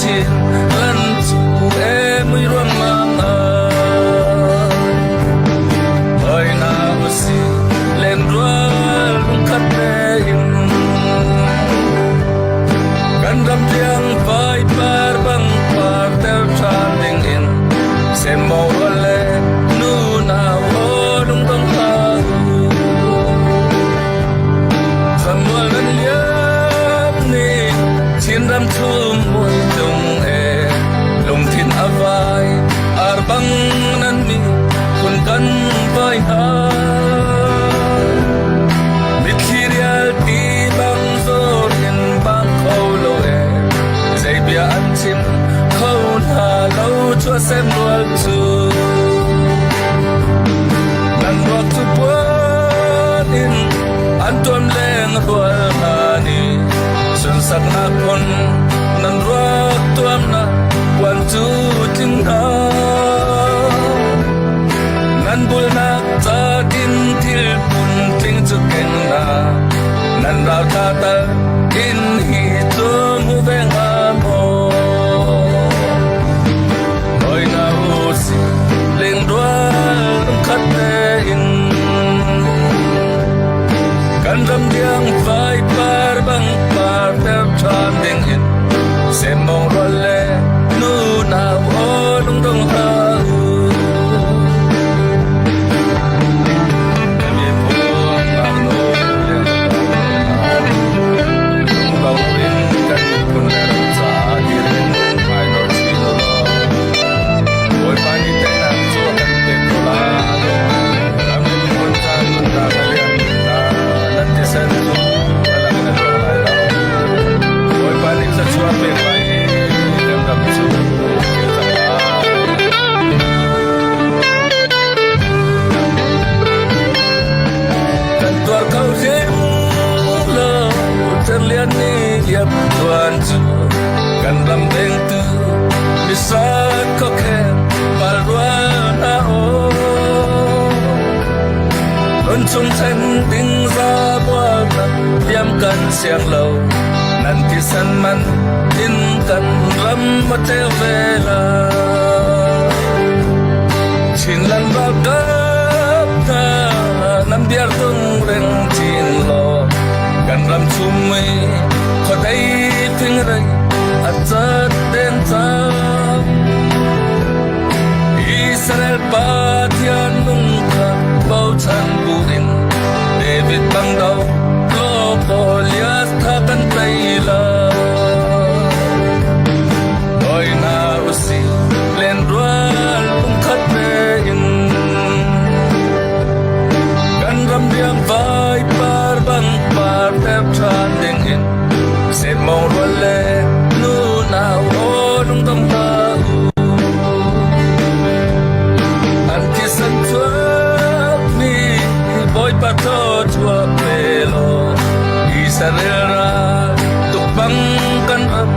chin lan chu e mui ruang mang ai. Hoi na usi len rual lungkhat tein kan ram tiang vai par bang par ter than ding in sem mo rual le nu nau o lungdong hla u. Samuel nan liam ni Chinram thum mui tung e lungthin a vai ar bang nan mi phun kan vai ha mitthli rial ti bang zor in bang kho lo e zei bia an chim kho hna lo chua sem rual cu nan ruak cu puan in an tuam leng rual hna ni sunsaknak phun nan ruak tuamnak puan cu tling hna nan bulnak ca din thil phun tling cu keng na nan ral tha tal in hi cu mu ve nga maw Hoi na u si lengrual khat tein kan ram diang vai par bang par ter ṭhan ding in semmawng rual le nu nau aw lungdong hlah u. Miphun ngaknu lungdo in kan miphun le ram caah dir in hmai nor chin u law Bawipa nih teinak cu a kan pek ko lai. Ram le miphun ca nunnak a liammi hna nan thisen cu a lang in a luang lai lo. Bawipa nih thluachuah pek lai i kan ram cu kir cang lai. Kan tuar kho hrim lo Cerlian nih liam tuan cu kan ram vengtu misat khuakhen pal rual hna aw Run chung then ding za mual liam kan siang lo nan thisen man in kan ram a tleu ve la Chinland ralkap hna nan biar tung reng chin law kan ram chung mui khuadei thingrei a cat den cang Israel Pathian nung kha bochan bu in David bang do law Goliath tha kan tei la Hoi na usi len rual lungkhat tein kan ram riang vai par bang par ter ṭhan ding in semmawng rual le nu nau aw lungdong hlah u. An thisen chuakmi Bawipa thawchuah pe law Israel ral tuk bang kan ram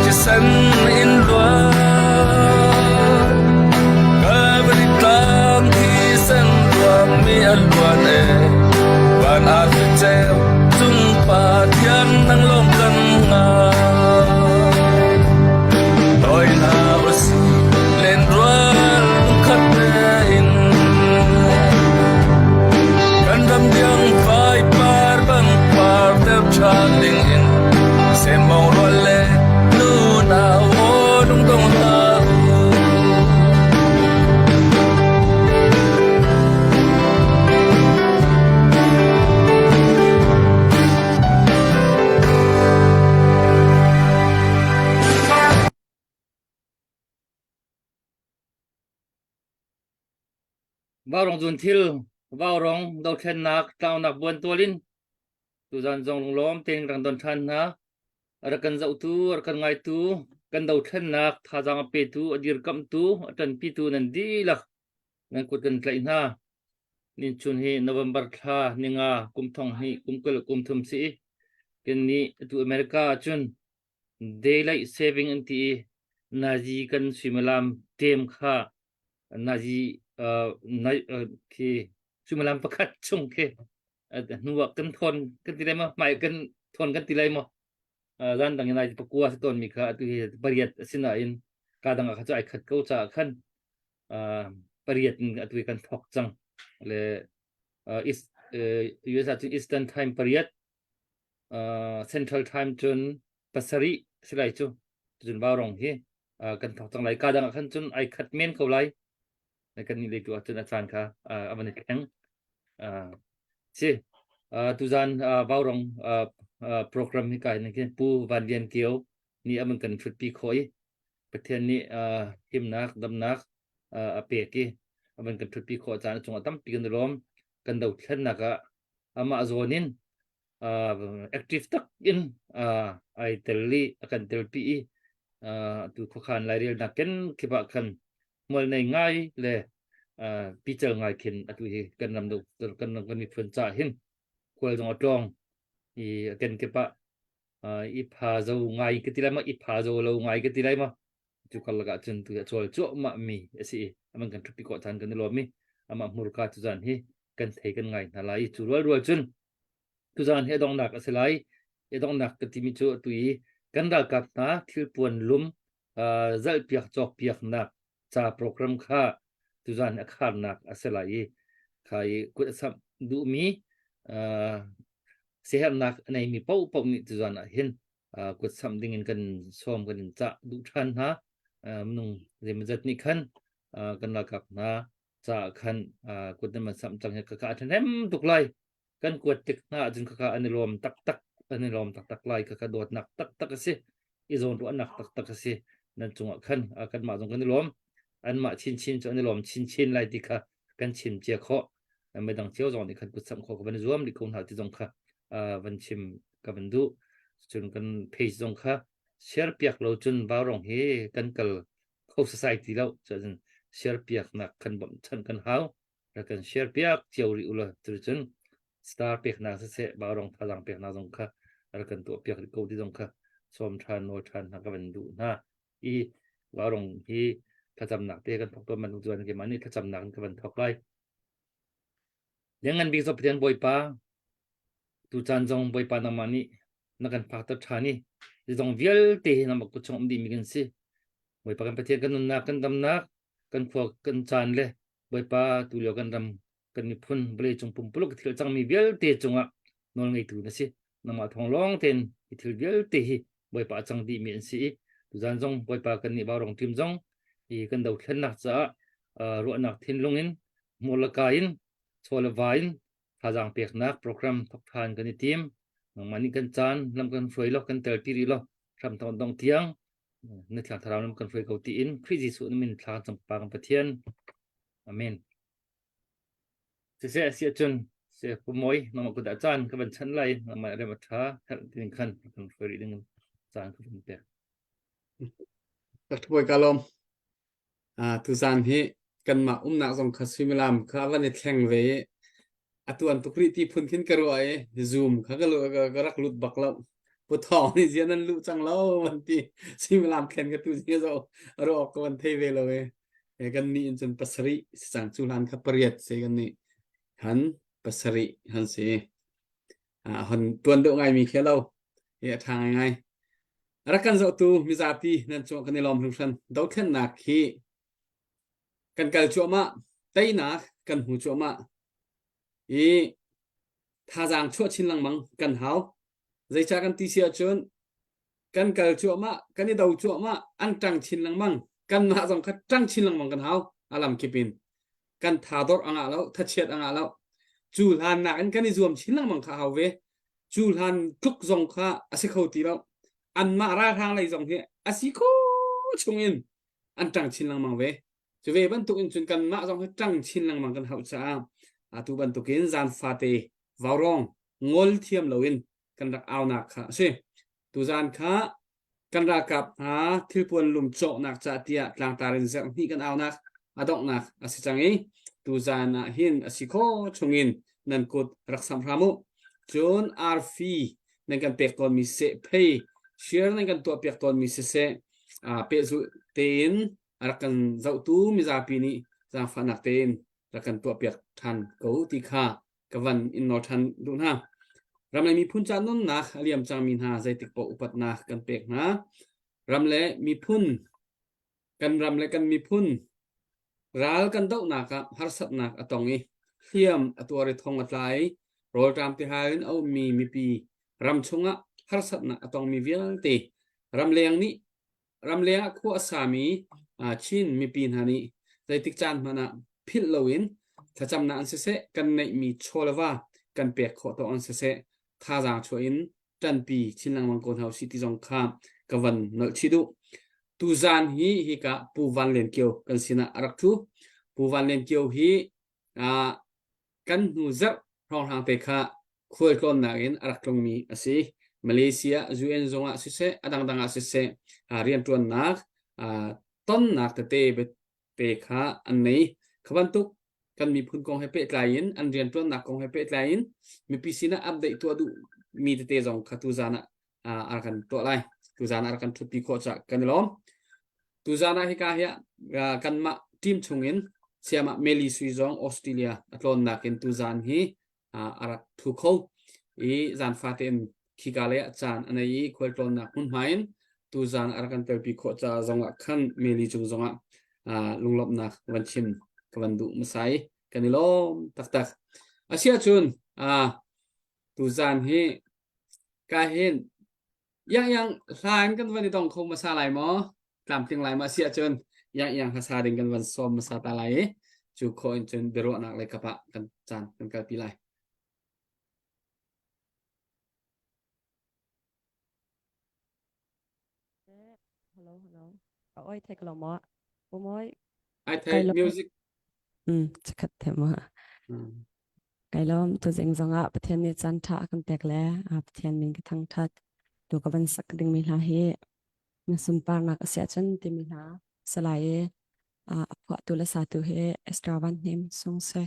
thisen in luan. Calvary tlang thisen luangmi a luan e van arfi ceu cung Pathian nang lawng kan ngai. Toi hna usih len rual lungkhat tein kan ram diang fai par bang par ter ṭhan ding in semmawng rual le nu nau aw lungdong hlah u. Vaurawng zunthil, vaurawng dothlennak tlaunak buantual in tuzan zong lunglawm tein kan don ṭhan hna. A rak kan zohtu, a rak kan ngaitu, kan dothlennak thazaang a petu, a dirkamhtu, a ṭanpitu nan dihlak nan kut kan tlaih hna. Ninchun hi November thla ninga kum thong hnih kum kul kum thum si i kannih atu America ahcun daylight saving an ti i nazi kan suimilam tem kha nazi khi suimilam pakhat chung khi hnu ah kan thawn kan ti lai maw hmai kan thawn kan ti lai maw? Zan dang in ai pakua si tawn mi kha atu hi pariat a si nain ka dang ah kha cu ai khat ko caah khan pariat in atu hi kan thawk cang. Le East, US ah cun Eastern Time pariat, Central Time cun pasarih si lai cu. Cun Vaurong hi kan thawk cang lai. Ka dang ah khan cun ai khat men ko lai. Kan nih lei tu ah cun a caan kha a van i thleng. Si tuzan Vaurong program hi ka hin Pu Van Lian Kio nih a van kan ṭhutpi khawh i Pathian nih himnak damnak a pek i a van kan ṭhutpi khawh caan cungah tampi kan i lawm. Kan dothlennak ah amah zawn in active tak in ai tel i a kan telpi i tu khuakhan lairelnak ken kip ah khan hmual nei ngai le pical ngai khin atu hi kan ram kan ram kan miphun ca hin khual zong a tlawng i ken kip ah i pha zo ngai ka ti lai ma i pha zo lo ngai ka ti lai ma cu karlak ah cun tu a cawl cuahmah mi a si i aman kan ṭhupi kawh caan kan i lawm i amah hmurka cu zan hi kan thei kan ngai hna lai i cu rual rual cun tuzan hi a donghnak a si lai a donghnak ka timi cu atu i kan ralkap hna thilpuan lum zalhpiak cawkpiaknak ca program kha tuzan a kharnak a si lai i kha i kut a samh duhmi siaherhnak a neimi paohpaoh nih tuzan ah hin kut samh ding in kan sawm kan in cah duh ṭhan hna. Minung zeimawzat nih khan kan ralkap hna caah khan kut nan van samh cang hi khakha a ṭhahnem tuk lai. Kan kuat tik hna ahcun khakha an i lawm taktak an i lawm taktak lai khakha dawtnak taktak a si i zawnruahnak taktak a si nan cungah khan kanmah zong kan i lawm anmah chinchin cu an i lawm chinchin lai ti kha kan chim cia khawh midang cio zong nih khan kut samh khawh ka van i zuam rih ko hna ti zong kha van chim ka van duh cun kan page zong kha share piak lo cun vaurong hi kan kal kho society lo cun share piak nak kan bawmh chan kan hau rak kan share piak cio rih ula cun star peknak siseh vaurong thazaang peknak zong kha rak kan tuah piak rih ko ti zong kha sawm ṭhan nawl ṭhan hna ka van duh hna i vaurong hi thlacamnak te kan thawk tawn bantuk cun keimah nih thlacamnak in ka van thawk lai. Lianngan bik cu Pathian Bawipa, tucaan zong Bawipa nangmah nih na kan phakter ṭhan i zeizong vialte hi nangmah kut chung um dihmi kan si. Bawipa kan Pathian kan nunnak, kan damnak, kan khua kan caan le Bawipa tulio kan ram kan miphun vawleicung pumpuluk thil cangmi vialte cungah nawlngeitu na si. Nangmah thawng lawng tein hi thil vialte hi Bawipa a cang dihmi an si i tuzan zong Bawipa kan nih Vaurong team zong hi kan dothlennak caah ruahnak thinlung in hmur le ka in chaw le va in thazaang peknak program thok than kan i tim. Nangmah nih kan caan lam kan hruai lo kan telpi rih lo hram thong dong tiang na thiang thlarau lam kan hruai ko tiin Khrih Jesuh na min thla kan cam pa kan Pathian. Amen. Siseh a si ahcun se Pu Mawi nangmah kut ah caan ka van chanh lai nangmah rem a ṭha herh ding khan kan hruai rih ding caan ka van pek. Dr. Bawi ka lawm. Tuzaan hi kanmah umnak zong kha suimilam kha van i thleng ve i a tuan tuk rih ti phun khin ka ruah i Zoom kha ka, ka rak lut bak lo. Pu Thawng nih zian an luh cang lo van ti suimilam thlen ka tu zing zo ruah ka van thei ve lo i kan nih in cun pasarih si cang cu hlan kha pariat si kan nih han pasarih han si hon tuan deuh ngai mi khi lo i a ṭha ngai ngai rak kan zohtu mizapi nan cung kan i lawm hringhran dothlennak hi kan kal cuahmah teinak kan hmu cuahmah i thazaang chuah chin lengmang kan hau zeicah kan ti si ahcun kan kal cuahmah kan i do cuahmah an ṭang chin lengmang kanmah zong kha ṭang chin lengmang kan hau a lam kip in kan thador a ngah lo thachiat a ngah lo cu hlan nakin kan i zuam chin lengmang kha hau ve cu hlan tluk zong kha a si kho ti lo anmah ralhrang lei zong hi a si kho chung in an ṭang chin lengmang ve cu ve bantuk in cun kanmah zong hi ṭang chin lengmang kan hauh caah atu bantukin zan fate vaurawng ngol thiam loin kan rak aunak kha a si. Tuzan kha kan ralkap hna thilpuan lum cawhnak ca tiah tlangtar in zerh hnih kan aunak a donghnak a si cang i tuzan ah hin a si kho chungin nan kut rak sam hram u. Cun arfi nan kan pek tawnmi seh phei share nan kan tuahpiak tawnmi siseh pehzulh tein a rak kan zohtu mizapi nih zaangfahnak tein rak kan tuahpiak ṭhan ko ti kha ka van in nawl ṭhan duh hna. Ram le miphun ca nunnak a liam cangmi hna zeitik paoh upatnak kan pek hna. Ram le miphun kan ram le kan miphun ral kan dohnak ah harsatnak a tong i hliam a tuar i thong a tla i rawlṭam tihal in a ummi mipi ram chungah harsatnak a tongmi vialte ramleng nih ramleng ah khua a sami Chin mipi hna nih zeitik caan hmanh ah philh loin thlacamnak an siseh kan neihmi chaw le va kan pek khawh tawk an siseh thazaang chuah in ṭanpi chin lengmang ko hna usih ti zong kha ka van nolh chih duh. Tuzaan hi hika Pu Van Len Kio kan sinah a rak ṭhu. Pu Van Len Kio hi kan hnu zarh hrawnghrang te kha khualtlawnnak in a rak tlungmi a si. Malaysia UN zung ah siseh, a dangdang ah siseh, rianṭuannak tonnak tete te kha an nei. Kha bantuk kan miphun kong he pehtlai in an rianṭuannak kong he pehtlai in mipi sinah update tuah duh mi tete zong kha tuzaan ah a kan tuah lai. Tuzaan ah a kan ṭhutpi khawh caah kan i lawm. Tuzaan ah hika hi kanmah team chungin siamah Meli Sui zong Australia a tlawnnak in tuzaan hi a rak thu kho i zan fate in khika lei ah caan a nei i khualtlawnnak hmunhma in tuzaan a rak kan telpi khawh ca zongah khan Meli cung zongah lunglawmhnak van chim ka van duh hmasa i kan i lawm taktak. Asiahcun tuzaan hi ka hin Yang yang hla in kan van i dong kho hmasa lai maw? Tlamtling lai ma si ahcun yang yang hlasa ding kan van sawm hmasa ta lai i cu khawh in cun biaruahnak lei kap ah kan caan kan kalpi lai. Hello, hello. Oi thek lo mo. Umoi. Ai thei music. Chakhat the mo. Kai lawm tuzing zongah Pathian nih caan ṭha a kan pek le Pathian min ka thangṭhat. Tu ka van sak dingmi hla hi na sunparnak a si ahcun timi hla salai i a phuahtu le satu hi Esther Van Hnem Sung si.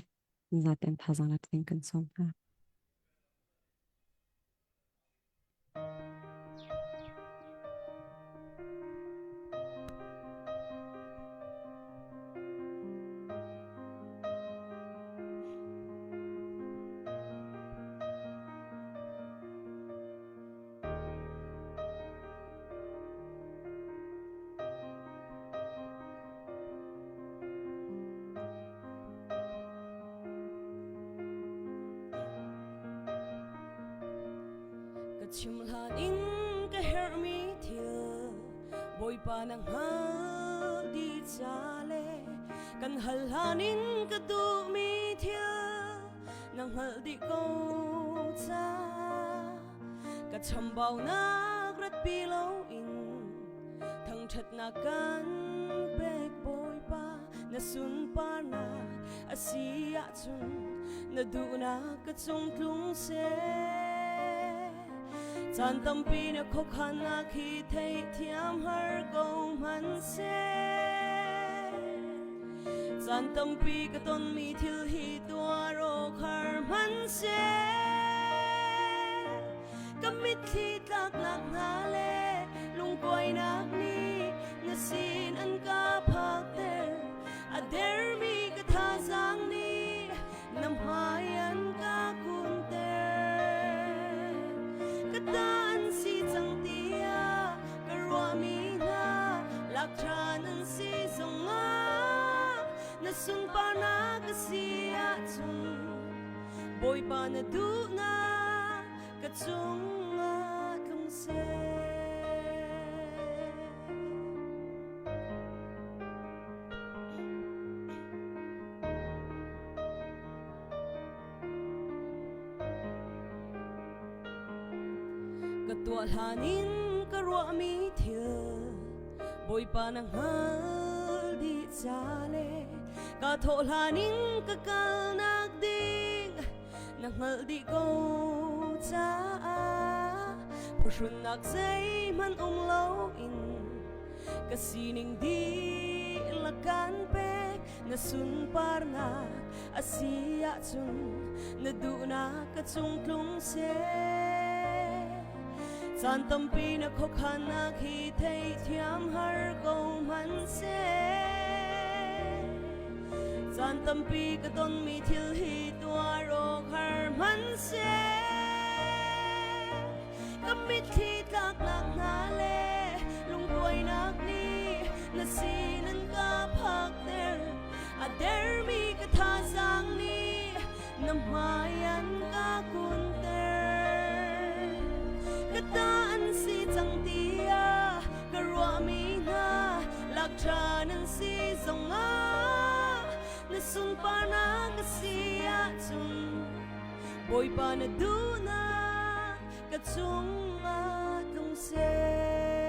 Zaten thazaang la ding kan sawm hna. Ka chim hlan in ka herhmi thil Bawipa na hngalh dih ca le kan hal hlan in ka duhmi thil na hngalh dih ko ca ka chambaunak ratpi loin thangṭhatnak kan pek Bawipa na sunparnak a si ahcun na duhnak ka cung tlung seh caan tampi na khuakhannak hi theihthiam har ko hmanhseh caan tampi ka tonmi thil hi tuar awk har hmanhseh ka mitthli tlaknak hna le lungkuainak nih na sin an ka phakter a dermi ka thazaang nih na hmai an ka kunter ka ta an si cang tiah ka ruahmi hna lak ṭhan an si zongah na sunparnak a si ahcun Bawipa na duhnak ka cungah tlung seh. Ka tuah hlan in ka ruahmi thil Bawipa na hngal dih ca le ka thawh hlan in ka kalnak ding na hngalh dih ko caah phuhrunnak zeihmanh um loin ka sining dihlak kan pek na sunparnak a si ahcun na duhnak ka cung tlung seh caan tampi na khuakhannak hi theithiam har ko hmanhseh Caan tampi ka tonmi thil hi tuar awk har hmanhseh. Ka mitthli tlaknak hna le lungkuainak nih na sin an ka phakter. A dermi ka thazaang nih na hmai an ka kunter. Ka ta an si cang tiah ka ruahmi hna lak ṭhan an si zongah na sunparnak ka si ahcun Bawipa na duhnak ka cungah tlung seh.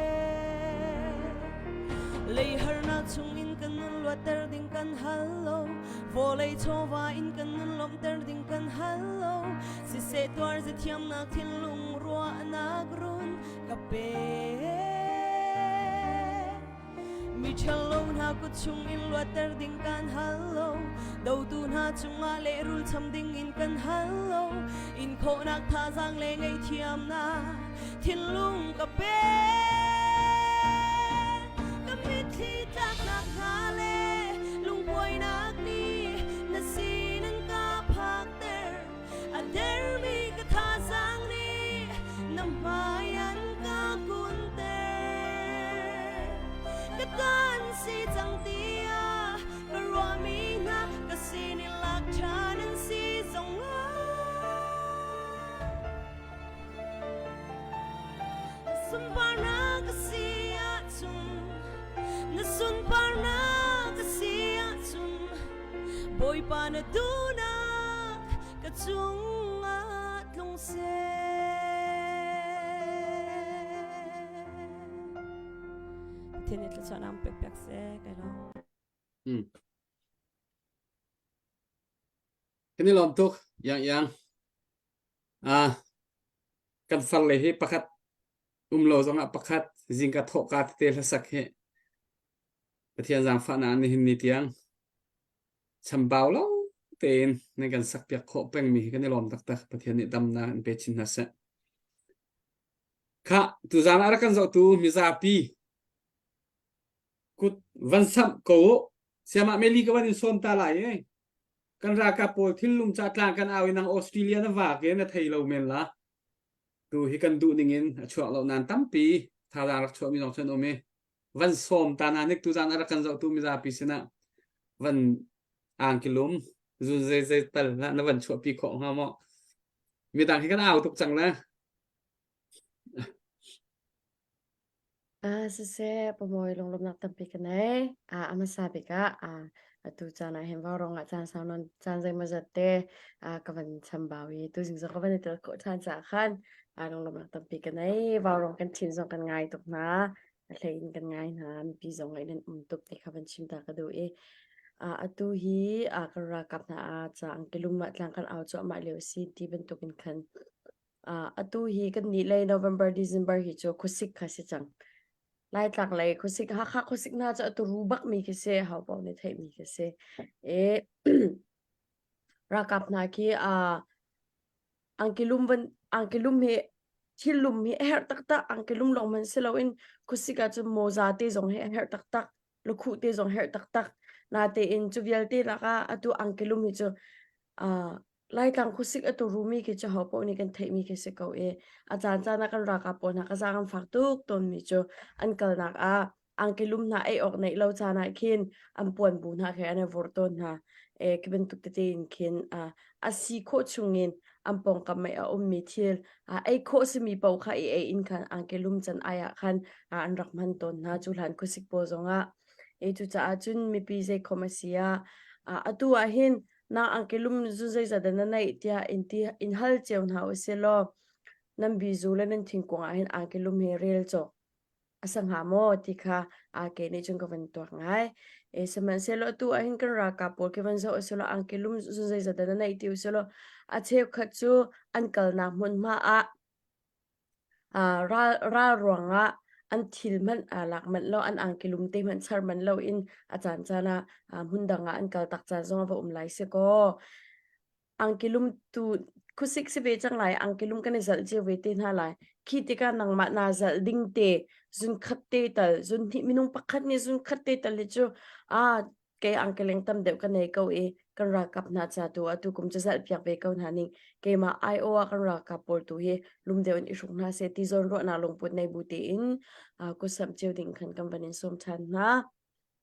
Lei harnak chungin kan nun luatter ding kan hal lo vawlei chawva in kan nun lawmhter ding kan hal lo siseh tuar zathiamnak thinlung ruahnak run ka pe Mi ṭhalo hna kut chungin luatter ding kan hal lo. Dotu hna cungah lehrul cham dingin kan hal lo. In khawhnak thazaang le ngaihthiamnak thinlung ka pe. Ka mitthli tlaknak hna le lungbuainak nih na sin an ka phakter. A dermi ka thazaang nih na hmai an ka kunter. Ka tan si cang tiah ka ruahmi hna ka sinin lak ṭhan an si zongah sunparnak ka si ahcun na sunparnak ka si ahcun Bawipa na duhnak ka cungah tlung seh. Pathian nih thluachuahnak an pek piak seh kai lawm. Hmm. Kan i lawm tuk yang yang. Ah, kan far le hi pakhat um lo zongah pakhat zingka thawhka tete hlasak hi Pathian zaangfahnak nihin ni tiang chambau lo tein nan kan sakpiak khawh pengmi hi kan i lawm taktak. Pathian nih damnak in pe chin hna seh. Khah, tuzaan ah rak kan zohtu mizapi kut van samh ko u. Siamah Meli ka van in sawm ta lai e. Kan ralkap pawl thinlung ca tlang kan au i nang Australia na vak e na thei lo men la. Tu hi kan duh ning in a chuak lo nan tampi thazaang rak chuahmi zong cun um i van sawm ta na nik tuzaan a rak kan zohtu mizapi sinah van angkilum zun zei zei tal na na van chuahpi khawh hnga maw midang hi kan au tuk cang le Ah, siseh, pamoy lunglawmhnak tampi ka nei. Ah, a hmasa bik ah, ah, atu caan ah hin vaurawng ah caan sau nawn caan zeimawzat te ah, ka van chambau i tuzing zong ka van i tel khawh ṭhan caah khan ah, lunglawmhnak tampi ka nei. Vaurawng kan ṭhin zong kan ngai tuk hna. A hlei in kan ngai hna. Mipi zong ngaih nan um tuk ti kha van chim ta ka duh i ah, atu hi ah, kan ralkap hna ah ca angkilum ah tlang kan au cuahmah lio a si ti bantukin khan Uh, atu hi kan nih lei November, December hi cu khuasik kha si cang. Laitlak lei khuasik, Hakha khuasik hna cu atu ru bak mi khi si, hau paoh nih theih mi khi si. E, ralkap hna khi uh, angkilum van angkilum hi thil lum hi a herh taktak angkilum lawng man si loin khuasik ah cun mawza te zong hi a herh taktak lukhuh te zong herh taktak natein cu vialte lakah atu angkilum hi cu uh, Laitlang khuasik a turumi khi cu hopaoh nih kan theihmi khi si ko i a caancaan ah kan ralkap pawl hna ka zaang an fak tuk tawnmi cu an kalnak ah angki lum hna ei awk neih lo caan ah khin an puanbu hna khi an i vur tawn hna. E, khi bantuk tete in khin a si khawh chungin an pawngkam i a ummi thil ei khawh simi paoh kha i ei in khan angki lum can ai ah khan an rak hman tawn hna cu hlan khuasik pawl zongah. E, cucaah cun mipi zeikhom a si ah atu ah hin na angkilum zu zeizat dah na neih tiah in ti in hal cio hna usih law nan bizu le nan thingkung ah hin angkilum hi rel cawk a sa hnga maw ti kha ake nih cun ka van tuak ngai. E sihmanhsehlaw atu ah hin kan ralkap pawl khi van zoh usih law angkilum zu zeizat dah na neih ti usih law a cheukhat cu an kalnak hmunhma ah Ral, ral ruangah an thil hmanh aa lak manh lo, an angkilum te hmanh char manh loin a caancaan ah hmundang ah an kal tak caan zong a va um lai si kaw. Angkilum tu khuasik si ve cang lai, angkilum kan i zalh cio ve te hna lai. Khi tikah nangmah naa zalh ding te, zun khat te tal, zun hnih minung pakhat nih zun khat te tal hi cu, ah, kei angkeleng tam deuh ka nei ko i. Kan ralkap hna ca tu ah tukum cu zalh piak ve ko hna ning. Keimah IO ah kan ralkap pawl tu hi lum deuh in i hruk hna seh ti zawn ruahnak lungput nei bu tein kutsamh cio ding khan kan van in sawm ṭhan hna.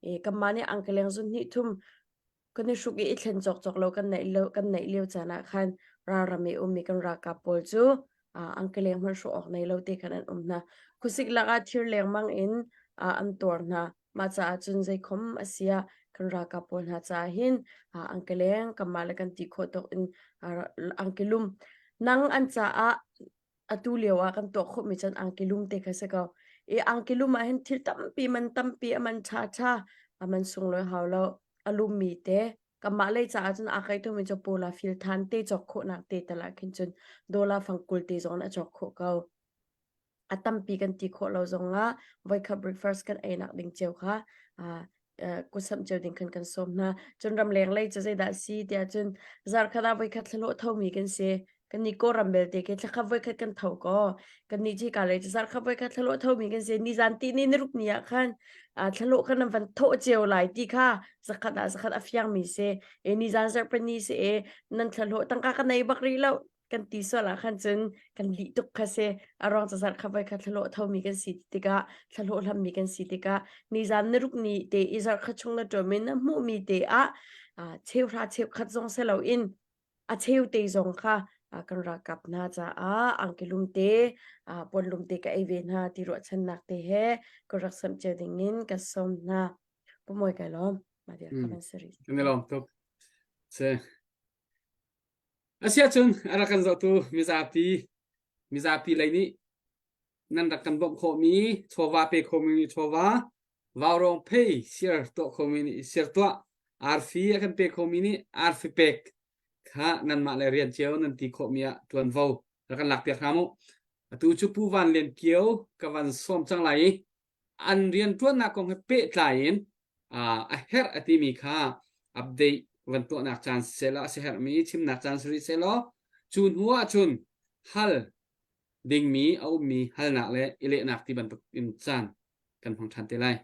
E, kanmah nih angkeleng zun hnih thum kan i hruk i i thlen cawkcawk lo kan neih lo kan neih lio caan ah khan ralram i ummi kan ralkap pawl cu angkeleng hmanh hrawh awk nei lo te khan an um hna. Khuasik lakah thir lengmang in an tuar hna. Mah caah cun zeikhom a si ah kan ralkap pawl hna caah hin angkeleng kanmah le kan ti khawh tawk in angkelum nang an caah atu lio ah kan tuah khawhmi cun angki lum te kha si ko. I angki lum ah hin thil tampi man tampi a man ṭha ṭha a man sunglawi hau lo a lummi te kanmah lei caah cun aa kai tumi cu pawla fil than te cawk khawhnak te tal ah khin cun dollar fang 20 te zong in a cawk khawh ko. A tampi kan ti khawh lo zongah voikhat breakfast kan einak ding cio kha kutsamh cio ding khan kan sawm hna. Cun ramleng lei cu zeidah a si tiah cun zarkhat ah voikhat thlahlawh thomi kan si. Kan nih Kawlram belte ke thlakhat voikhat kan tho ko. Kan nih hika lei cu zarkhat voikhat thlahlawh thomi kan si. Nizan ti ni niruk ni ah khan thlahlawh kan van thawh cio lai ti kha zakhat ah zakhat a fiangmi si. E nizan zarhpini si e nan thlahlawh tangka ka nei bak rih lo. Kan ti sual ah khan cun kan lih tuk kha si. A ruang cu zarh kha voi kha thlahlawh thomi kan si tikah thlahlawh hlammi kan si tikah nizan na ruk ni te i zarh kha chung na ṭuam in na hmuhmi te ah cheuhra cheukhat zong si loin a cheu te zong kha kan ralkap hna caah angki lum te puanlum te ka ei ve hna ti ruahchannak te he ka rak samh cio ding in ka sawm hna. Pamoy kai lawm. Ma dia kha ban sari. Kan i lawm tuk. Se. Asiahcun a rak kan zohtu mizapi mizapi lei nih nan rak kan bawmh khawhmi chawva pe khomi chawva vaurawng phei siar tuah khomi nih siar tuah arfi a kan pe khomi nih arfi pek kha nanmah le rian cio nan ti khawhmi ah ṭuanvo rak kan lakpiak hna mu. Atu cu Pu Van Lian Kio ka van sawm cang lai i an rianṭuannak kong he pehtlai in a herh a timi kha update van tuahnak caan siseh law a siaherhmi chimnak caan si rih seh law cu hnu ah cun hal dingmi a ummi halnak le i lehnak ti bantuk in caan kan hmang ṭhan te lai.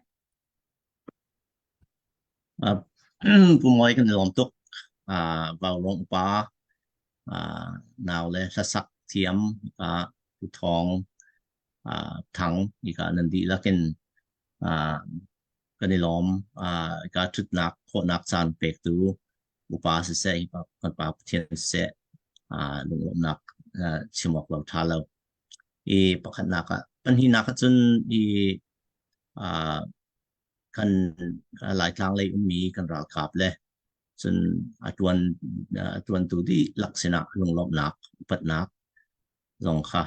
Pu Mawi kan i lawm tuk. Vaurawng upa nau le hlasak thiam Pu Thawng Thang ika nan dihlak in kan i lawm. Ika ṭhutnak khawhnak caan pektu upa siseh, kan pa Pathian siseh, lunglawmhnak chim awk lo ṭha lo. I pakhatnak ah pahnihnak ah cun i kan Laitlang lei ummi kan ralkap le cun a ṭuan a ṭuantu dihlak sinah lunglawmhnak upatnak zong kha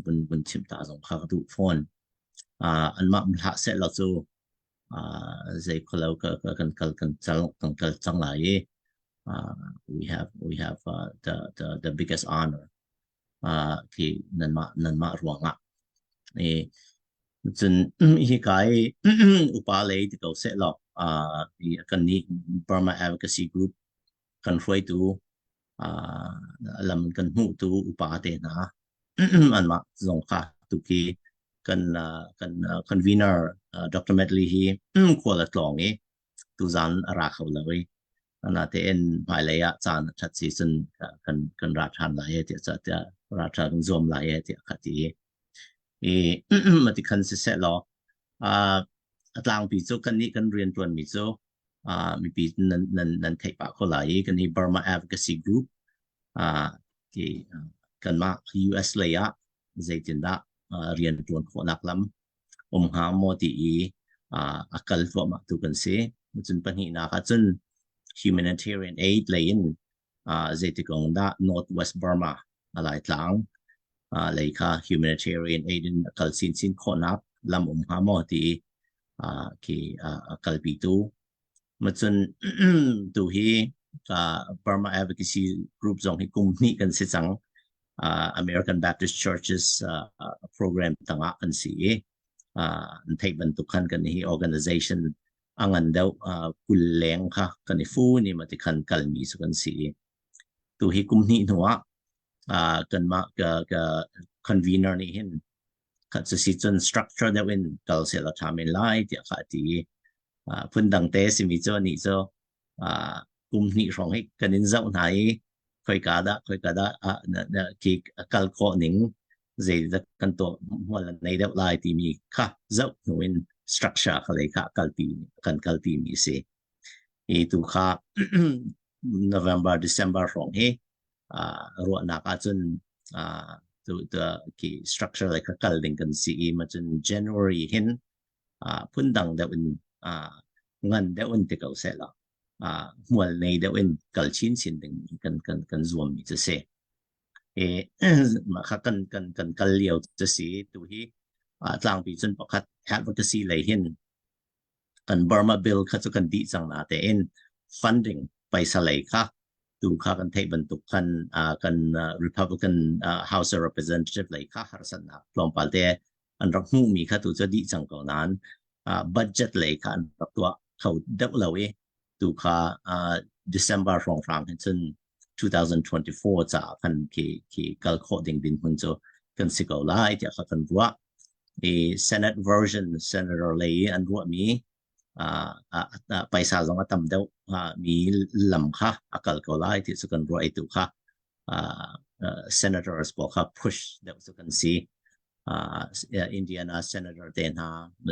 vun vun chimh ta zong kha ka duh fawn. Anmah um hlah seh law cu zei khualo ka kan kal kan cal kan kal cang lai i we have we have uh, the the the biggest honor khi nanmah nanmah ruangah i cun hika i upa lei ti ko seh law kan nih Burma Advocacy Group kan hruaitu lam kan hmuhtu upa te hna anmah zong kha tuki kan kan convener Dr. Medley hi khual a tlawng i tuzan a ra kho lo i natein hmailei ah caan a ṭhat si cun kan kan ra ṭhan lai e tiah tiah ra ṭhan kan zuam lai e tiah kha ti i mati khan siseh law a tlangpi cu kan nih kan rian ṭuanmi cu mipi nan nan nan theih pah ko lai i kan hi Burma Advocacy Group ti kanmah US lei ah zeitindah rian ṭuan khawhnak lam um hnga maw ti i a kal thluahmah tu kan si. Cun pahnihnak ah cun humanitarian aid lei in zeiti kong dah Northwest Burma a Laitlang lei kha humanitarian aid in a kal chinchin khawhnak lam um hnga maw ti i khi a kalpitu. Macun tu hi Burma Advocacy Group zong hi kum hnih kan si cang. American Baptist Churches program tangah kan si i an theih bantuk khan kan hi organization a ngan deuh 20 leng kha kan i fu ni ma ti khan kalmi cu kan si i tu hi kum hnih hnu ah kanmah ka ka convener nih hin khat cu si cun structure deuh in kal seh la ṭha men lai tiah kha a ti i phundang te simi cu anih cu. Kum hnih hrawng hi kan in zoh hna i khoika dah khoika dah khi kal khawh ning zeidah kan tuah hmual an nei deuh lai timi kha zoh hnu in structure kha lei kha kalpi kan kalpi mi si. Hi tu kha November December hrawng hi ruahnak ahcun tu khi structure lei kha kal ding kan si i ma cun January hin phundang deuh in ngan deuh in ti ko seh law hmual nei deuh in kal chin chin ding kan kan kan zuam mi cu si. E mah kha kan kan kan kal lio cu si tu hi tlangpi cun pakhat advocacy lei hin kan Burma bill kha cu kan dih cang na tein funding paisa lei kha tu kha kan theih bantuk khan kan Republican House of Representative lei kha harsatnak tlawmpal te an rak hmuhmi kha tu cu dih cang ko nain budget lei kha an rak tuah kho deuh lo i tu kha December hrawnghrang hin cun 2024 caah khan khi khi kal khawh ding dinhmun cu kan si ko lai tiah kha kan ruah. I Senate version senator lei i an ruahmi paisa zong a tam deuh mi lam kha a kal ko lai ti cu kan ruah i tu kha senators pawl kha push deuh cu kan si. Indiana senator te hna,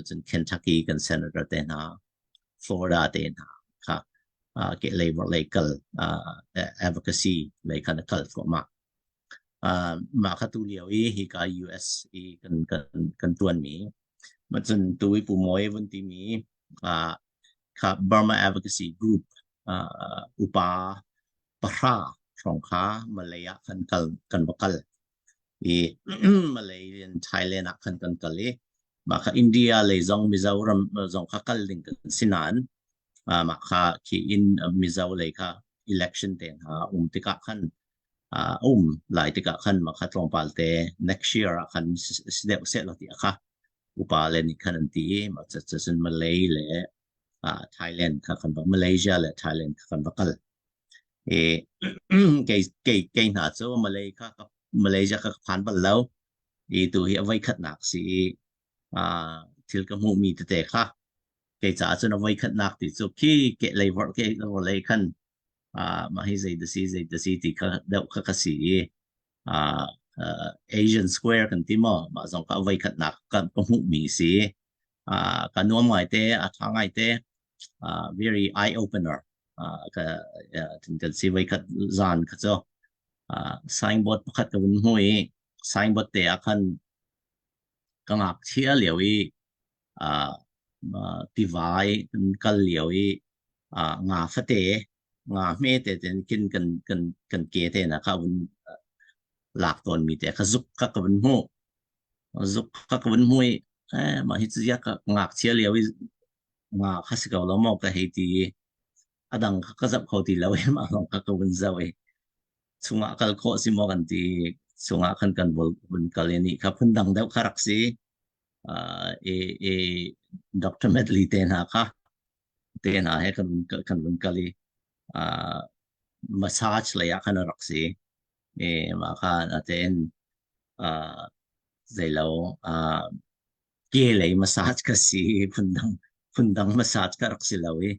cun Kentucky kan senator te hna, Florida te hna kha ke labor lei kal advocacy lei khan a kal thluahmah. Mah kha tu lio i hika US i kan kan kan tuanmi ma cun tu i Pu Moe vun timi kha Burma Advocacy Group upa pahra hrawng kha Malay ah khan kal kan va kal i Malay in Thailand ah khan kan kal i mah kha India lei zong Mizoram zong kha kal ding kan si nain mah kha khi in Mizo lei kha election te hna um tikah khan um lai tikah khan mah kha tlawmpal te next year ah khan si deuh seh law ti kha upa le nih khan an ti i mah cun Malay le Thailand kha kan va Malaysia le Thailand kha kan va kal. I kei kei kei hna cu Malay kha Malaysia kha ka phan bal lo. I tu hi a voikhatnak si i thil ka hmuhmi tete kha kei caah cun a voikhatnak ti cu khi ke lei vorh ke lei khan mah hi zei da si zei da si ti kha deuh kha ka si i Asian Square kan ti maw mah zong kha a voikhatnak ka ka hmuhmi si. Ka nuam ngaite a ṭha ngaite very eye opener ka kan si voikhat zan kha cu signboard pakhat ka vun hmu i signboard te ah khan ka ngakchia lio i tivai kan kal lio i nga fate nga hme te ten kin kan kan kan ke te na kha vun lak tawn mi te kha zuk kha ka vun hmu zuk kha ka vun hmu i eh mah hi cu ya ka ngakchia lio i nga kha si ko lo maw ka hei ti i a dang kha ka zoh kho ti lo i mah lawng kha ka vun zoh i chungah kal khawh si maw kan ti chungah khan kan vun kal i nih kha phundang deuh kha rak si i i Dr. Medley te hna kha te hna he kan kan vun kal i massage lei ah khan a rak si i mah khan a tein zeilo ke lei massage ka si phundang phundang massage ka rak si lo i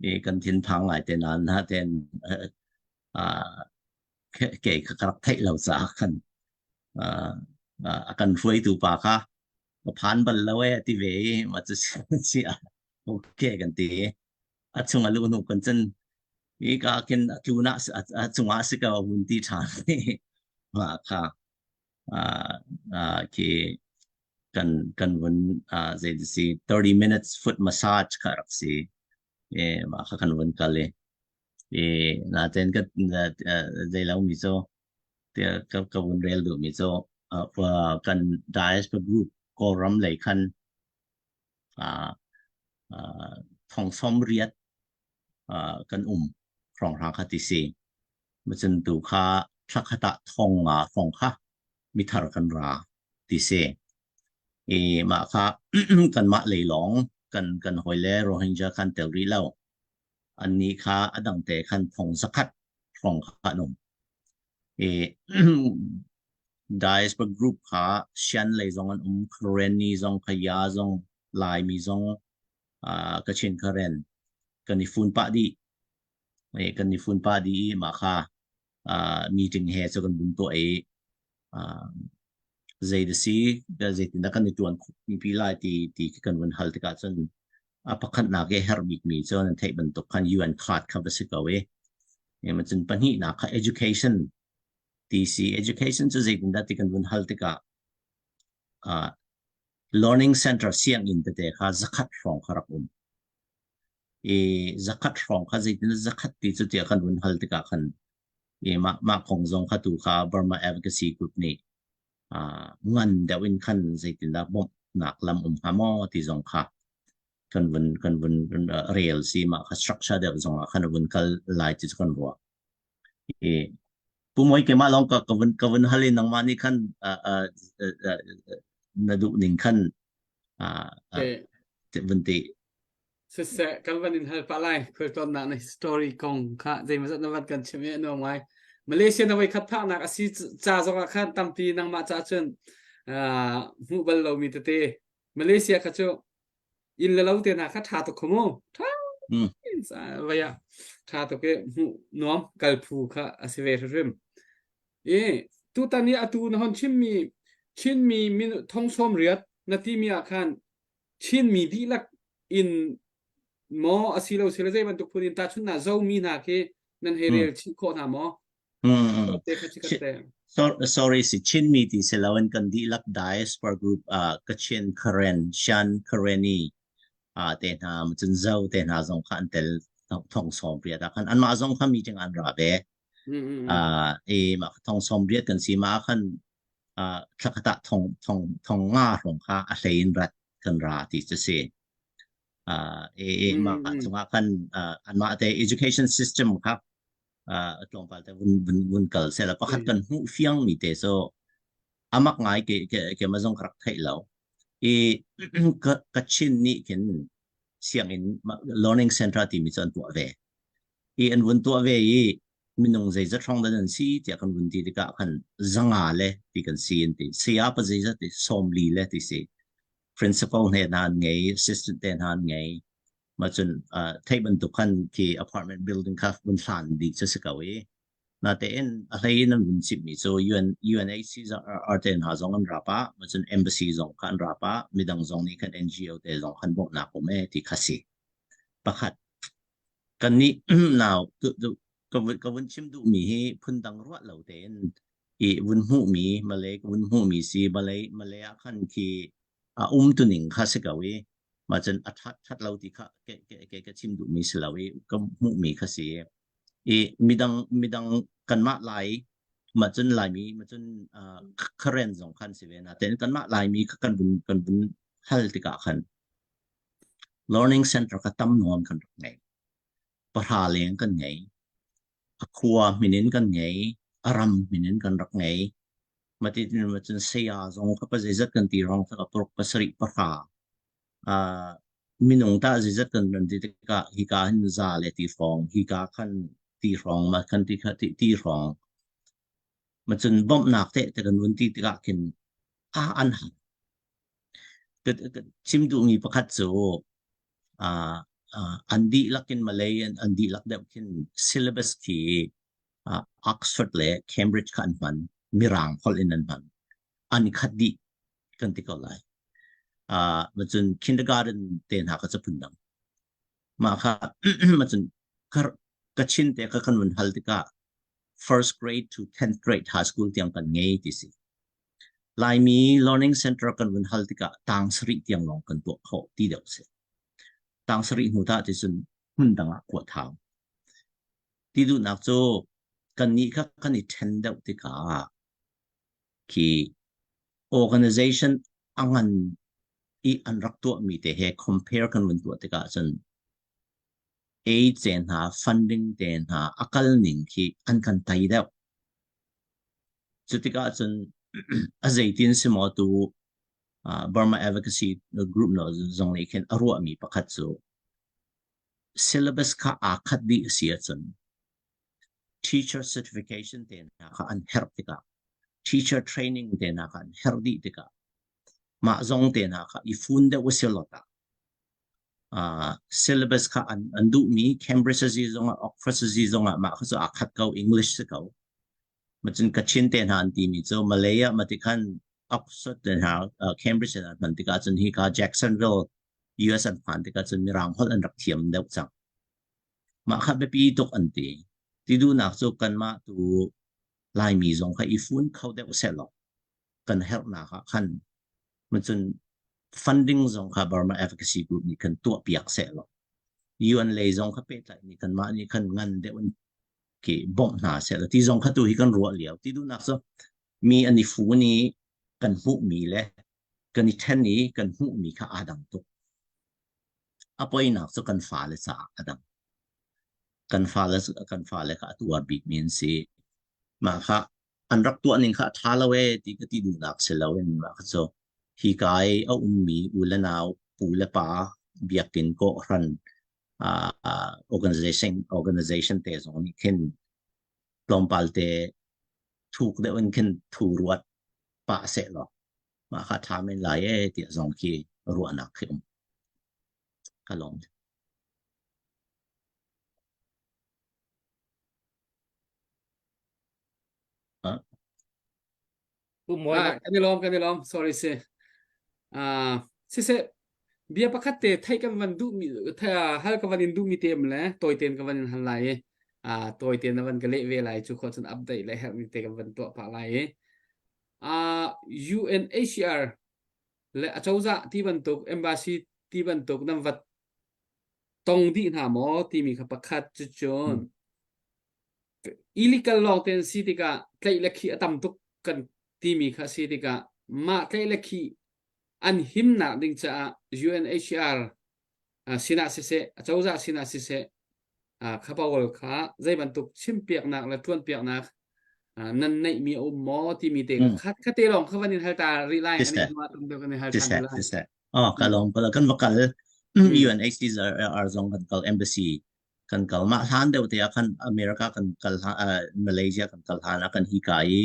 i kan thinphang ngai te nain na ten ke ka rak theih lo caah khan a kan hruaitu pa kha ka phan bal lo e ti ve i ma cu si okay kan ti a chung a lu hnu kan cun i ka kin a tlun ah a cungah si ka hun ti ṭhan ma kha khi kan kan vun zei si 30 minutes foot massage kha rak si e mah kha kan vun kal i e naten ka zei lo mi cu ka ka vun rel duh mi cu kan diaspora group Kawlram lei khan thong som riat kan um hrawnghrang kha ti si Macun tu kha thlakhat ah thong nga hrawng kha mithar kan ra ti si. I mah kha kanmah lei lawng kan kan hawile Rohingya khan tel rih lo. Annih kha a dang te khan thong zakhat hrawng kha an um. I diaspora group kha Shan lei zong an um, Karenni zong, Kaya zong, Laimi zong, uh, Kachin Karen kan i fun pah dih. Kan i fun pa dih i mah kha meeting he cu kan vun tuah i zei da si zeitindah kan i ṭuan pi lai ti ti kan vun hal tikah cun a pakhatnak i herh bikmi cu nan theih bantuk khan UN card kha va si ko i cun pahnihnak kha education ti si education cu zeitindah ti kan vun hal tikah learning center sianginn tete kha zakhat hrawng kha rak um i zakhat hrawng kha zeitin zakhat ti cu tiah kan vun hal tikah khan i mah mah kong zong kha tu kha Burma Advocacy Group nih uh, ngan deuh in khan zeitindah bawmhnak lam um hnga maw ti zong kha kan vun kan vun rel si mah kha structure deuh zong ah khan vun kal lai ti cu kan ruah i Pu Moi keimah lawng ka ka vun ka vun hal i nangmah nih khan uh, uh, uh, na duh ning khan uh, uh, vun ti Siseh, kan van in hal pah lai. Khualtlawnnak na story kong kha zeimawzat na van kan chim i a nuam ngai. Malaysia na voikhat phaknak a si ca zong ah khan tampi nangmah ca cun uh, hmuh bal lomi tete. Malaysia kha cu inn le lo te hna kha ṭha tuk kho mu. Ṭha Mm. vai ah ṭha tuk i hmuh nuam kal phu kha a si ve hrimhrim. I tutan i atu na hon chimmi Chinmi min thong sawm riat na timi ah khan Chinmi dihlak in maw asilo sile zei bantuk phun in tahchunhnak Zomi hna khi nan hei rel chih khawh hna maw? Mm. Te kha chikat te. Sorry si Chinmi ti si loin kan dihlak diaspora group uh, Kachin Karen Shan Kareni uh, te hna cun Zo te hna zong kha an tel thong sawm riat ah khan anmah zong kha meeting an ra ve. Uh, i mah thong sawm riat kan si ma khan uh, thlakhat ah thong thong thong nga hrawng kha a hlei in rat kan ra ti cu si. Uh, e, e mah cungah khan uh, anmah te education system kha uh, tlawmpal te vun vun vun kal sela pakhat kan hmuh fiang mi te so amak ngai ke ke ke ma zong ka rak theih lo i ka Kachin nih khin sianginn learning center timi cu an tuah ve i an vun tuah ve i minung zeizat hrawng dah nan si tiah kan vun ti tikah khan zanga le ti kan si an ti saya pa zeizat ti 40 le ti si principal hne hna an ngei assistant te hna an ngei ma cun theih bantuk khan khi apartment building kha vun hlan dih cu si ko i natein a hlei in an vun chimmi cu UN UNHCR te hna zong an ra pah ma cun embassy zong kha an ra pah midang zong nih khan NGO te zong khan bawmhnak um e ti kha si pakhat Kannih nau ka vun chim duhmi hi phundang ruah lo tein i vun hmuhmi Malay ka vun hmuhmi si Malay Malay ah khan khi a umtuning kha si ko i mah cun a ṭhat ṭhat lo ti kha ke ke ke ka chim duhmi si lo i ka hmuhmi kha si i midang midang kanmah Lai mah cun Laimi mah cun uh, Karen zong khan si ve na tein kanmah Laimi kha kan vun kan vun hal tikah khan Learning center kha tam nawn kan rak ngei. Pahra leng kan ngei. A khua min in kan ngei. A ram min in kan rak ngei. Mati cun saya zong kha pa zeizat kan ti rong kha paruk pasarih pahra. Uh, minung ta zeizat kan ran ti tikah hika hin za le ti hrawng, hika khan ti hrawng, ma khan ti kha ti, ti hrawng. Ma cun bawmhnak te te kan vun ti tikah khin a an hal. Chim duhmi pakhat cu uh, uh, an dihlak in Malay an, an dihlak deuh khin syllabus khi uh, Oxford le Cambridge kha an hman Mirang holh in an hman an i khat dih kan ti ko lai uh, cun kindergarten te hna kha cu phundang mah kha ma cun Kachin te kha kan vun hal tikah first grade to 10th grade high school tiang kan ngei ti si Laimi Learning Center kan vun hal tikah tang sarih tiang lawng kan tuah khawh ti deuh si. Tang sarih hnu ta ti cun hmun dang ah kuat hau. Ti duhnak cu kannih kha kan i ṭhen deuh tikah khi organization a ngan i an rak tuahmi te he compare kan vun tuah tikah cun aid te hna funding te hna a kal ning khi an kan tai deuh. Cutikah cun a zeitin si maw tu Burma Advocacy Group no zong nih khin a ruahmi pakhat cu syllabus kha aa khat dih a si ahcun teacher certification te hna kha an herh tikah teacher training te hna kha an herh dih tikah mah zong te hna kha i fun deuh a si lot ah. Uh, syllabus kha an, an duhmi Cambridge a si zongah Oxford a si zongah mah kha cu aa khat ko English si ko. Macun Kachin te hna an timi cu Malay ah mati khan Oxford te hna uh, Cambridge hna hman tikah cun hi ka Jacksonville US an phan tikah cun Mirang holh an rak thiam deuh cang. Mah kha biapi tuk an ti. Ti duhnak cu kanmah tu Laimi zong kha i fun kho deuh sehlaw kan herhnak ah khan macun funding zong kha Burma Advocacy Group nih khan tuah piak sehlaw UN lei zong kha pehtlaih nih kan mah nih khan ngan deuh in ki bawmh hna sehlaw ti zong kha tu hi kan ruah lio ti duhnak cu mi an i fun i kan hmuhmi le kan i then i kan hmuhmi kha aa dang tuk. A poinak cu kan fale caah a dang. Kan fale kan fale kha a tuar bikmi an si. Mah kha an rak tuah ning kha a ṭha lo ee ti ka ti duhnak si loin mah kha cu hika i a ummi u le nau pu le pa biakinn kawhhran uh, organization organization te zong nih khin tlawmpal te thuk deuh in khin thu ruat pah seh law mah kha ṭha men lai ee tiah zong khi ruahnak khi um ka lawm. Ah, kan i lawm kan i lawm sorry si ah siseh bia pakhat te theih kan van duh mi hal ka van in duh mi te um le tawi ten ka van in hal lai i ah tawi ten na van ka leh ve lai cu kho cun update le herh mi te kan van tuah pah lai i ah UNHCR le acozah ti bantuk embassy ti bantuk nan vat tong dih hna maw timi kha pakhat cucun illegal lawng te an si tikah tlaih le khih a tam tuk kan timi kha a si tikah mah tlaih le khih an himnak ding caah UNHCR sinah siseh acozah sinah siseh kha pawl kha zei bantuk chimpiaknak le ṭuanpiaknak nan neihmi a um maw timi te kha kha te lawng kha van in hal ta rih lai ani hnu ah tam deuh kan i hal ṭhan lai. Oh, ka lawm kan va kal UNHCR zong kan kal embassy kan kal mah hlan deuh te ah khan America kan kal Malaysia kan kal hlan ah kan hi ka i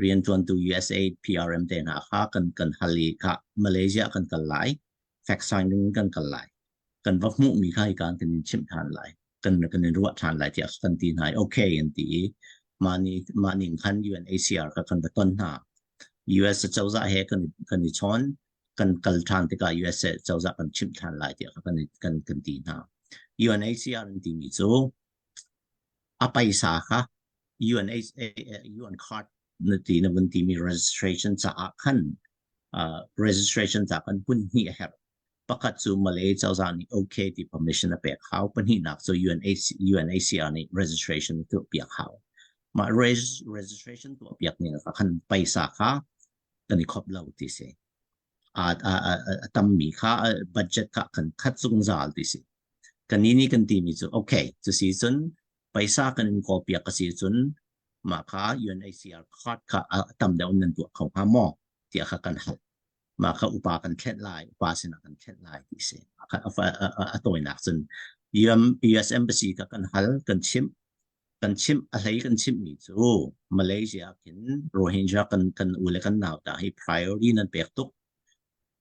riantuantu USA PRM te hna kha kan kan hal i kha Malaysia kan kal lai fact finding kan kal lai kan va hmuh mi kha hi kan kan in chimh than lai kan kan in ruah than lai tiah kan ti hna i okay an ti i mah ni mah ning khan UNHCR kha kan va ton hna US cozah he kan kan i chawn kan kal ṭhan tikah USA cozah kan chimh ṭhan lai tiah kan kan kan ti hna. UNHCR an timi cu a paisa kha UNHA UN card na ti na vun timi registration caah khan uh, registration ca kan hun hnih a herh. Pakhat cu Malay cozah nih okay ti permission a pek hau. Pahnihnak cu UNHC, UNHCR nih registration tuah piak hau. Mah registration tuah piak ning kha khan paisa kha kan i khop lo ti si. A, a, a, a tammi kha budget kha kan khat zungzal ti si. Kan ni kan timi cu okay cu si cun paisa kan in kawl piak ka si cun mah kha UNHCR card kha a tam deuh nan tuah kho hnga maw tiah kha kan hal. Mah kha upa kan thlenh lai, upa sinah kan thlenh lai ti si. A tawinak cun US Embassy kha kan hal, kan chimh kan chimh a hlei kan chimhmi cu Malaysia khin Rohingya kan kan u le kan nau ta hi priority nan pek tuk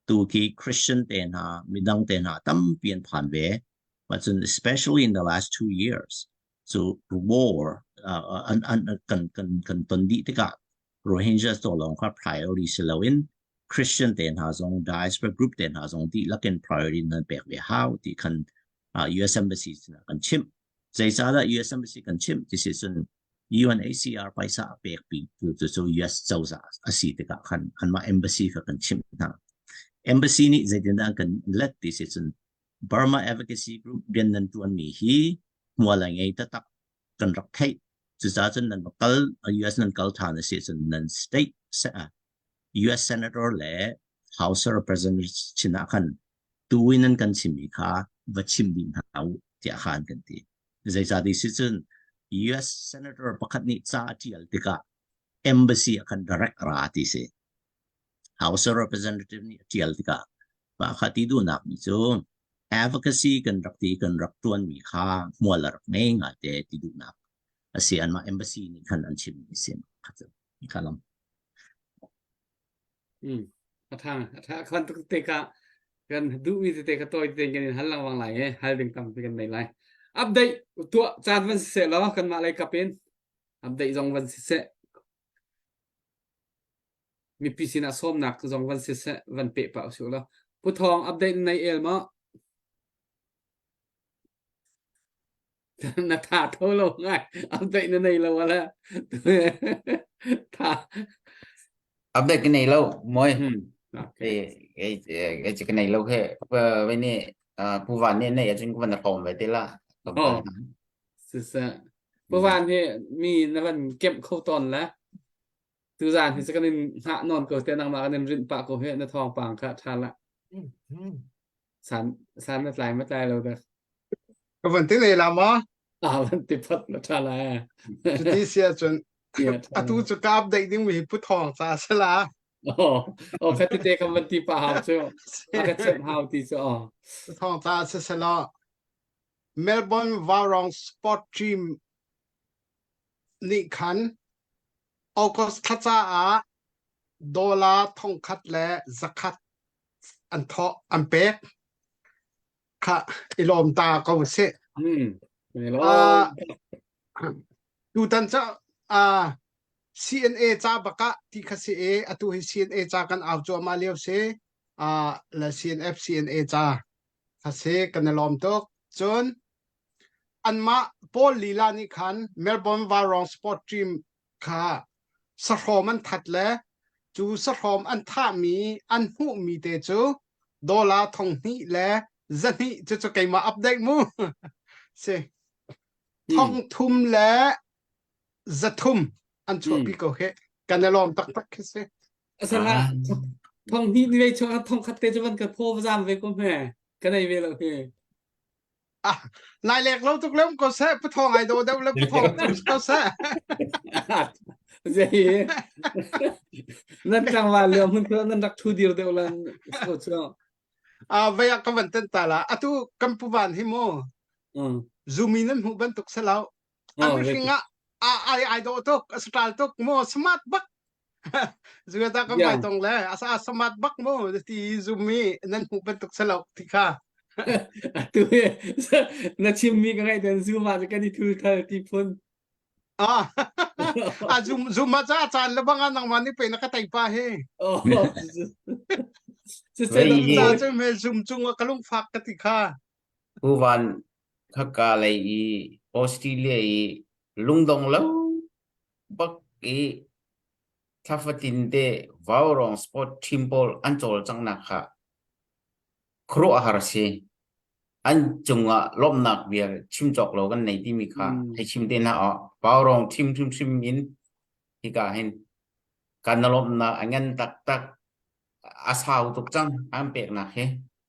tu khi Christian te hna midang te hna tampi an phan ve but cun especially in the last 2 years so war uh, an an kan kan kan ton dih tikah Rohingya to lawng kha priority si loin Christian te hna zong diaspora group te hna zong dihlak in priority nan pek ve hau ti khan uh, US Embassy kan chimh Zeicahdah US Embassy kan chimh ti si cun UNHCR paisa a pek pi tu cu US cozah a si tikah khan anmah embassy kha kan chimh hna. Embassy nih zeitindah an kan let ti si cun Burma Advocacy Group rian nan tuanmi hi hmual a ngei taktak kan rak theih. Cucaah cun nan kal US nan kal than a si cun nan state US Senator le House of Representatives chin ah khan tu in nan kan chimmi kha va chim dih hna u tiah khan kan ti. Zeicahti si cun US Senator pakhat nih ca a ṭial tikah embassy ah khan direct ra ti si. House of Representative nih a ṭial tikah mah kha ti duhnak mi cu advocacy kan rak ti kan rak ṭuanmi kha hmual a rak ngei ngaite ti duhnak a si anmah embassy nih khan an chimmi si kha cu kha lam. Mm. A tha a tha khan tuk te ka. Kan duhmi tete kha tawi tein kan in hal lengmang lai i hal ding tampi kan nei lai. Update tuah caan van siseh law kanmah lei kap in update zong van siseh mipi sinah sawmnak zong van siseh van peh pah usih law. Pu Thawng update nei el maw? Na tha tho lo ngai update na nei lo ala tha Update ka nei lo moi. Hmm. Okay. E e e ka nei lo he ve ni pu van ni nei acun ka van rom ve te la. Oh. Sisa. Pu van hi mi na van kemh kho ton la. Tuzan hi kan in hngah non ko te nangmah kan in rinh pah ko he na thawngpang kha tha la. San san na tlai ma tlai lo dah. Ka van ti leh la ma? Ah van ti phat na tha la. Cuti si ahcun atu cu ka update ding mi hi pu thawng ca si la. Oh, oh kha tete kan van ti pa hau cu. A ka chimh hau ti cu oh. Pu thawng ca si selaw Melbourne Vaurong Sport Team nih khan August thla caah dollar thongkhat le zakhat an thawh an pek. Kha i lawm ta ko sih. Hmm. Uh, tutan ca uh, CNA ca bakah ti kha si e atu hi CNA ca kan au cuahmah lio si uh, le CNF CNA ca kha si kan i lawm tuk cun anmah Paul lila nih khan Melbourne Varong Sport Team kha sahrawm an that le cu sahrawm an thahmi an hmuhmi te cu dollar thong hnih le zahnih cu cu keimah update mu si thong thum le zathum an chuahpi ko he kan i lawm taktak khi si Asala thong hnih ni vei chuah thong khat te cu van ka phaw zam ve ko hme ka nei ve lo hi Ah, nai lek lo tuk lem ko seh pu thong ai do deuh le pu thong tu ko seh. Zei nan tlangval lio mun ko nan rak thu dir deuh lan so chu. Ah vei ah ka van ten ta la atu kan pu van hi mu. Zumi nan hmuh bantuk se lo. A mihring ah ai ai do tuk a style tuk mu smart bak Zuata kan vai tong le asa samat bak mu ti zumi nan hmuh bantuk selo ti kha. Atu na chimmi ka ngaih ten zoom ah kan i thul thal ti phun. Ah, a zoom zoom ah ca caan le bang ah nangmah nih pe na ka tai pa hi. Oh. Ca cu me zoom cung ah ka lungfak ka ti kha. Uvan khaka lei i Australia i lungdong lo bak i thla fatin te Vaurawng sport team pawl an cawlcanghnak kha khuaruahhar a si. An cungah lawmhnak bia chim cawk lo kan nei timi kha hei chim te hna awh. Vaurawng team hrimhrim in hika hin kan lawmhnak a ngan taktak a sau tuk cang an peknak hi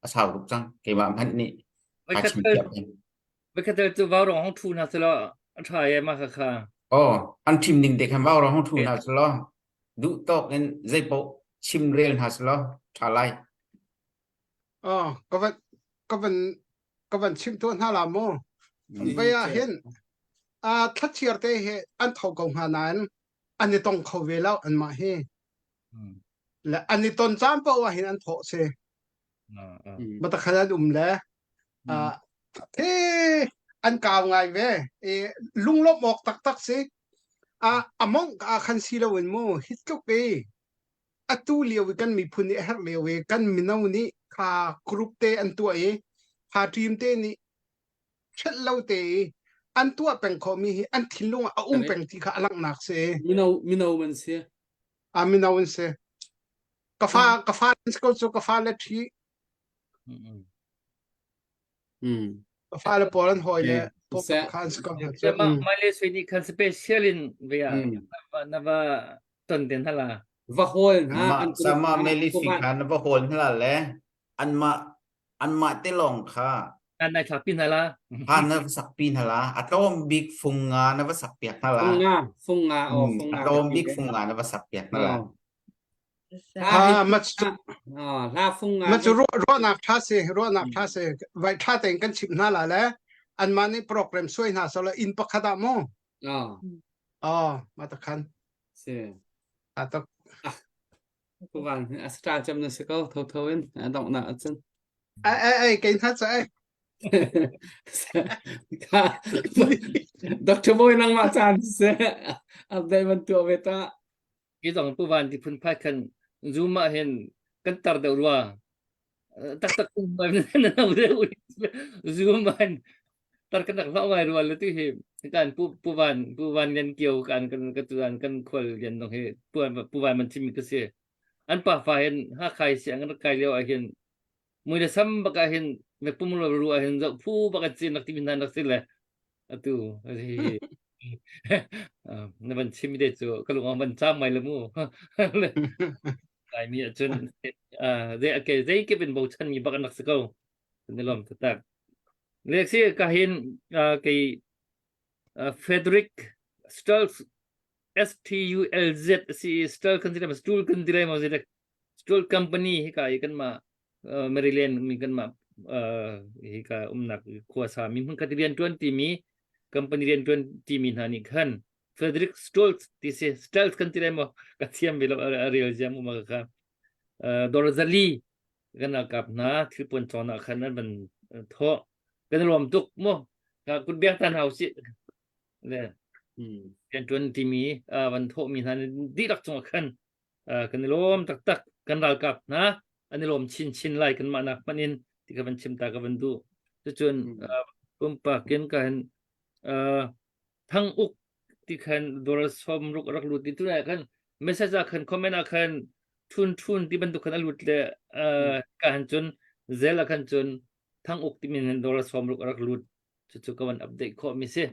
a sau tuk cang keimah hmanh nih kaa chim thiam. Voikhat cu vaurawng hong ṭhu hna selaw a ṭha e mah khakha. Aw, an ṭhim ding te khan vaurawng hong ṭhu hna selaw duh tawk in zeipaoh chim rel hna selaw ṭha lai. Aw, ka van ka van ka van chim tuah hna la mu. Vai ah hin a thlachiar te he an tho ko hnga nain an i tong kho ve lo anmah hi. Le an i ton caan paoh ah hin an thawh si. Matakhan an um le he an kau ngai ve i lunglawmh awk taktak si a mongh ah khan si loin mu hi tluk i atu lio i kan miphun nih a herh lio i kan mino nih kha group te an tuah i kha team te nih hrelh lo te i an tuah peng khawhmi hi an thinlung ah a um peng ti kha a langhnak si mino mino man si a mino an si ka fa ka fa ko cu ka fa le ṭhi Ka fale pawl an hawi le khan si ko hna. Mai le sui nih khan special in ve ah na va ton den hala. Va hawl hna an sama meli sui kha na va hawl hna le anmah anmah te lawng kha an nai thlak pi hna la. Ha na va sak pi hna la. A tlawm bik fung nga na va sak piak hna la. Fung nga, fung nga, oh fung nga. A tlawm bik fung nga na va sak piak hna la. Ha ma ma cu ruahnak ṭha si ruahnak ṭha si vai ṭha tein kan chimh hna la le anmah nih program suai hna sawla inn pakhat ah mu oh ma ta khan si a tok kuvan a star cem na si ko tho tho in a dongh na acun. Ai ai ai kei hna cu ai. Dr. Bawi nangmah caan siseh update van tuah ve ta. Ki zong pu van ti phun phai khan Zoom ah hin kan tar deuh rua. Taktak na deuh Zoom ah hin tar kan rak hlau ngai rua le tu hi kan pu pu van pu van lian kio kan kan kan kan kan khual lian dong hi pu pu van man chim ka si. An pa fa hin ha khai si an rak kai lio ah hin mui le sam bak ah hin me pum ro ru ah hin zoh phu bak an cin rak ti min hna rak si le atu hi na van chim de cu ka lung van cham mai le mu lai mi ahcun zei ake zei kip in bochan mi bak an rak si ko ni lom tak le si ka hin kei Frederick Stolz S T U L Z si Stolz kan ti Stool kan ti lai mo Stool company hi ka i kanmah Maryland mi kanmah hi ka umnak khuasa mi hmun khat rian tuan timi company rian tuan timi hna nih khan Frederick Stoltz ti si Stoltz kan ti lai maw ka thiam ve lo a rel ziam um ka dor zali kan ralkap hna thilpuan cawn ah khan an van thawh kan lawm tuk mu kut biak tan hau si le rian tuan timi van thawh mi hna dihlak cungah khan kan i lawm taktak kan ralkap hna an i lawm chinchin lai kanmah nak hmanh in ti ka van chim ta ka van duh cucun pumpak in ka hin thang uk ti khan dollar som ruk rak lut ti tu khan message ah khan comment ah khan thun thun ti bantuk khan a lut le ka han cun zel ah khan cun thang uk ti min dollar som ruk rak lut cucu ka van update khawh mi si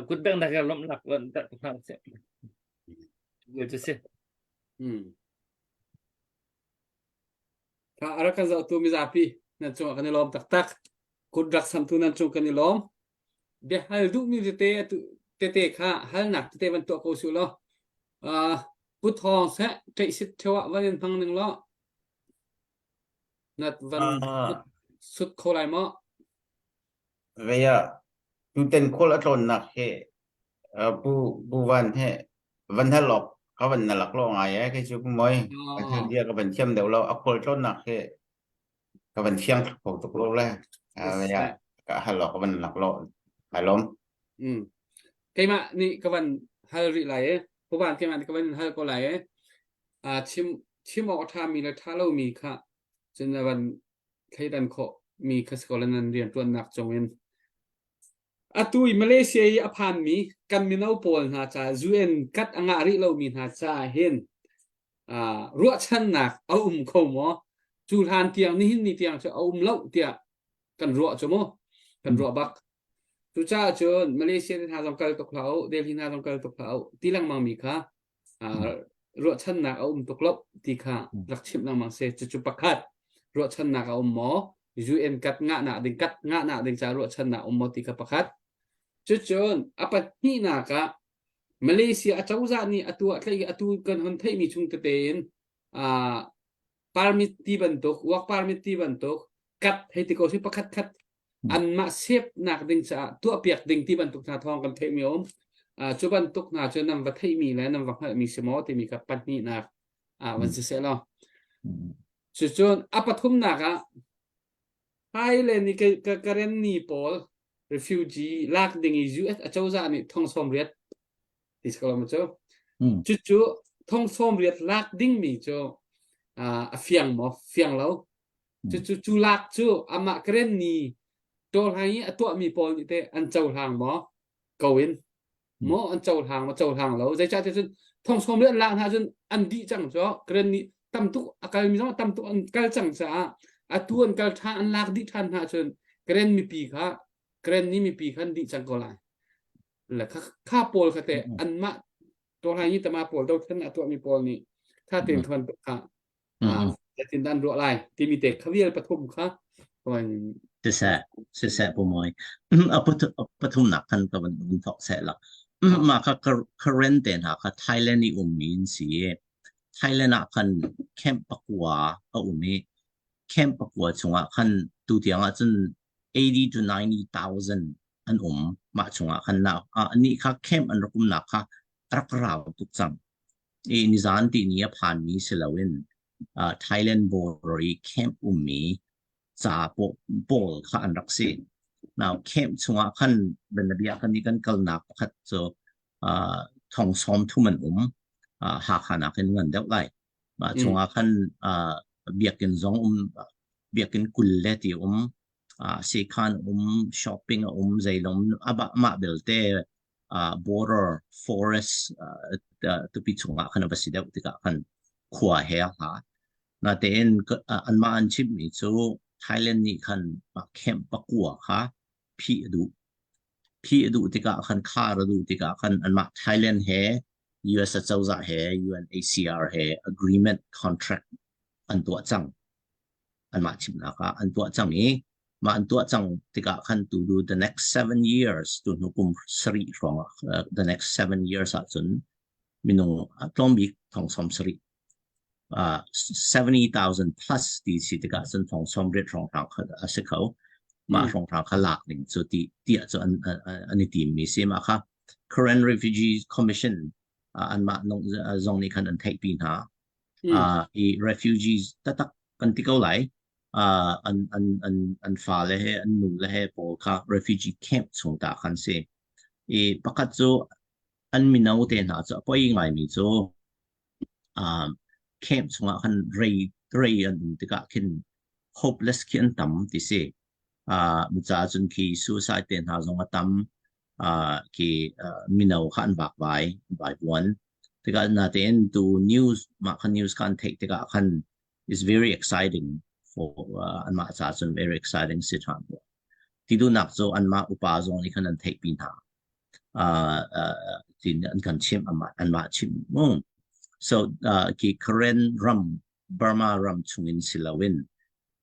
kut beng nak lom nak van hna se Cu si. Hmm. Ka a rak kan zohtu mizapi nan cungah kan i lawm taktak. Kut rak samtu nan cung kan i lawm. Biahal duhmi tete atu tete kha halnak tete van tuah ko su law. Uh, Pu Thawng seh ṭeih sit ṭheo ah van in hmang ning law nat van Ah. sut kho lai maw? Vei ah tuten khual a tlawnnak hi Pu Pu Van he van hal awk ka van na lak lo ngai eh kei cu pu moi ka thil bia ka van thiam deuh lo a khual tlawnnak hi ka van fiang kho tuk lo le vei ah ka hal awk ka van lak lo kai lawm. Mm. Keimah nih ka van hal rih lai e. Pu Van keimah nih ka van hal ko lai e. Uh, chim chim awk a ṭhami le ṭha lomi kha cun na van thleidan khawh mi kha si ko le nan rianṭuannak cung in Atu i Malaysia i a phanmi kan mino pawl hna caah UN kat a ngah rih lomi hna caah hin uh, ruahchannak a um kho maw? Cu hlan tiang nihin ni tiang cu a um lo tiah kan ruah cu mu. Kan ruah bak. Cucaah cun Malaysia hna zong kal tuk hlah u, Delhi hna zong kal tuk hlah u ti lengmang mi kha ruahchannak a um tuk lo ti kha rak chimh lengmang si. Cucu pakhat ruahchannak a um maw? UN kat ngahnak ding kat ngahnak ding caah ruahchannak um maw ti kha pakhat. Cucun a pahnihnak ah Malaysia acozah nih atu ah tlaih atu kan hun theihmi chung tete in uh, permit ti bantuk work permit ti bantuk kat hei ti ko si pakhat khat anmah sepnak ding caah tuahpiak ding ti bantuk hna thawng kan theihmi a um. Uh, cu bantuk hna cu nan va theihmi le nan va hngalhmi si maw timi kha pahnihnak ah van si seh law. Cucun a pathumnak ah Thailand i Karenni pawl refugee lak ding i US acozah nih thong 80 ti si ko cu. Cucu thong 80 lak dingmi cu a fiang maw fiang lo Cucu cu lak cu amah Karenni tawlhlang i a tuahmi pawl nih teh an cohlang maw? Ko in maw an cohlang maw cohlang lo. Zeicahtiah cun thong sawm le an lak hna cun an dih cang cu Karenni tam tuk a kalmi zong tam tuk an kal cang caah atu an kal ṭhan an lak dih ṭhan hna cun Karen mipi kha Karenni mipi kha an dih cang ko lai. Le kha, kha pawl kha teh anmah tawlhlang i tama pawl dothlen a tuahmi pawl nih tha tein khan kha zeitin dah an ruah lai timi te kha vial pathum kha siseh siseh pu moi a pathumnak khan ka van vun thok seh la ma kha current te hna kha Thailand i ummi in si Thailand ah khan camp pakua a um i camp pakua chungah khan tu tiang ah cun 80 to 90,000 an um mah chungah khan na ni kha camp an rak umnak kha rak rau tuk cang i nizan tihni a phanmi si loin uh, Thailand border i camp ummi ca pawl kha an rak si. Now camp chungah khan bianabia kan i kan kalnak pakhat cu thong sawm thum an um. Hakha nakin ngan deuh lai. Mah chungah khan biakinn zong um biakinn 20 le ti um sekhan um shopping a um zeilom mah belte border forest tupi chungah khan a va si deuh tikah khan khua he a hla. Natein anmah an chimmi cu Thailand nih khan camp pakua kha phih a duh. Phih a duh tikah khan khar a duh tikah khan anmah Thailand he US acozah he UNHCR he agreement contract an tuah cang. Anmah chimnak ah an tuah cang i mah an tuah cang tikah khan tu du the next 7 years tu hnu kum sarih hrawng ah the next 7 years ahcun minung tlawmbik thong som sarih 70,000 plus ti si tikah cun thong 80 hrawng hrang kha a si kho. Mah hrawng hrang kha lak ding cu ti tiah cu an an i tim mi si. Mah kha Karen Refugee Commission anmah zong nih khan an theihpi hna. I refugees tatak kan ti ko lai. An an an an fale he an nu le he pawl kha refugee camp chung ta khan si. I pakhat cu an mino te hna cu a poi ngaimi cu camp chungah khan rei rei an um tikah khin hopeless khi an tam ti si. Caah cun khi suicide te hna zong a tam. Khi mino kha an vakvai, vaivuan. Tikah natein tu news mah kha news kha an theih tikah khan is very exciting for anmah caah cun very exciting si ṭhan. Ti duhnak cu anmah upa zong nih khan an theihpi hna. Tin an kan chimh anmah chimh mu. So ki Karen ram Burma ram chungin si loin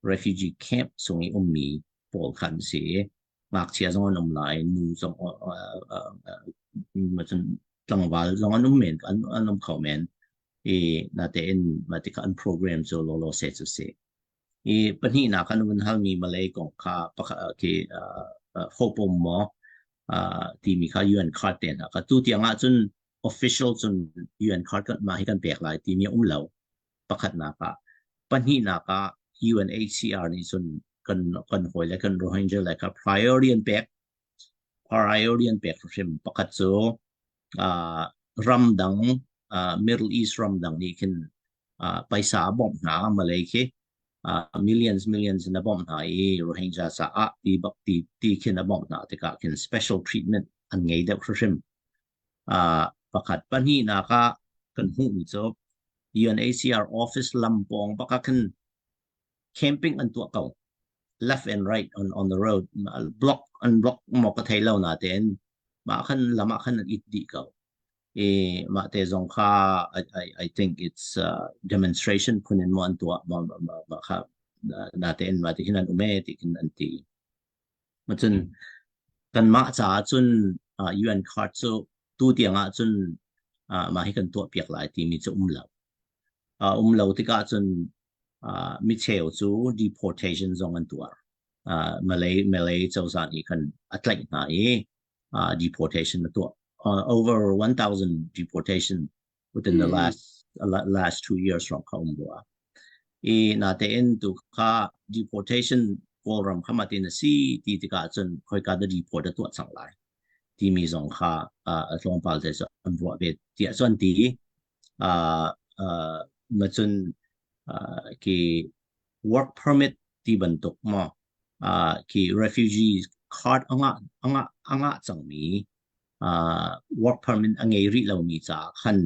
refugee camp chung i ummi pawl kha an si i ngakchia zong an um lai, nu zong cun tlangval zong an um men an um kho men i natein mah tikah an program cu lawlaw se cu si. I pahnihnak kan vun halmi Malay kong kha pakhat khi hope um maw timi kha UN card te hna kha tu tiang ah cun official cun UN card kan mah hi kan pek lai timi a um lo pakhatnak ah pahnihnak ah UNHCR nih cun kan kan hawi le kan Rohingya le kha priority an pek priority an pek hrim pakhat cu ramdang Middle East ramdang nih khin paisa a bawmh hna Malay khi millions millions in a bawmh hna i Rohingya caah ti bak ti ti khin a bawmh hna tikah khin special treatment an ngei deuh hrimhrim. Pakhat pahnihnak ah kan hmuhmi cu UNHCR office lam pawng bak ah khin camping an tuah ko left and right on the road block an block maw ka thei lo natein mah khan lam ah khan an it dih ko i mah te zong kha I, I, I think it's uh, demonstration phun in maw an tuah ma ma kha natein mah ti hin an um e ti khin an ti Cun kanmah caah cun UN card cu tu tiang ah cun mah hi kan tuahpiak lai timi cu um lo. Um lo tikah cun micheu cu deportation zong an tuar. Malay Malay cozah nih khan a tlaih hna i deportation a tuah. Over 1000 deportation within the last last 2 years rong kha um rua. I natein tu kha deportation Kawlram kha matin a si ti tikah cun khoika da deport a tuah cang lai timi zong kha a tlawmpal te cu an ruah ve tiah cun ti ma cun ki work permit ti bantuk maw ki refugee card anga anga anga cangmi work permit a ngei rih lomi caah khan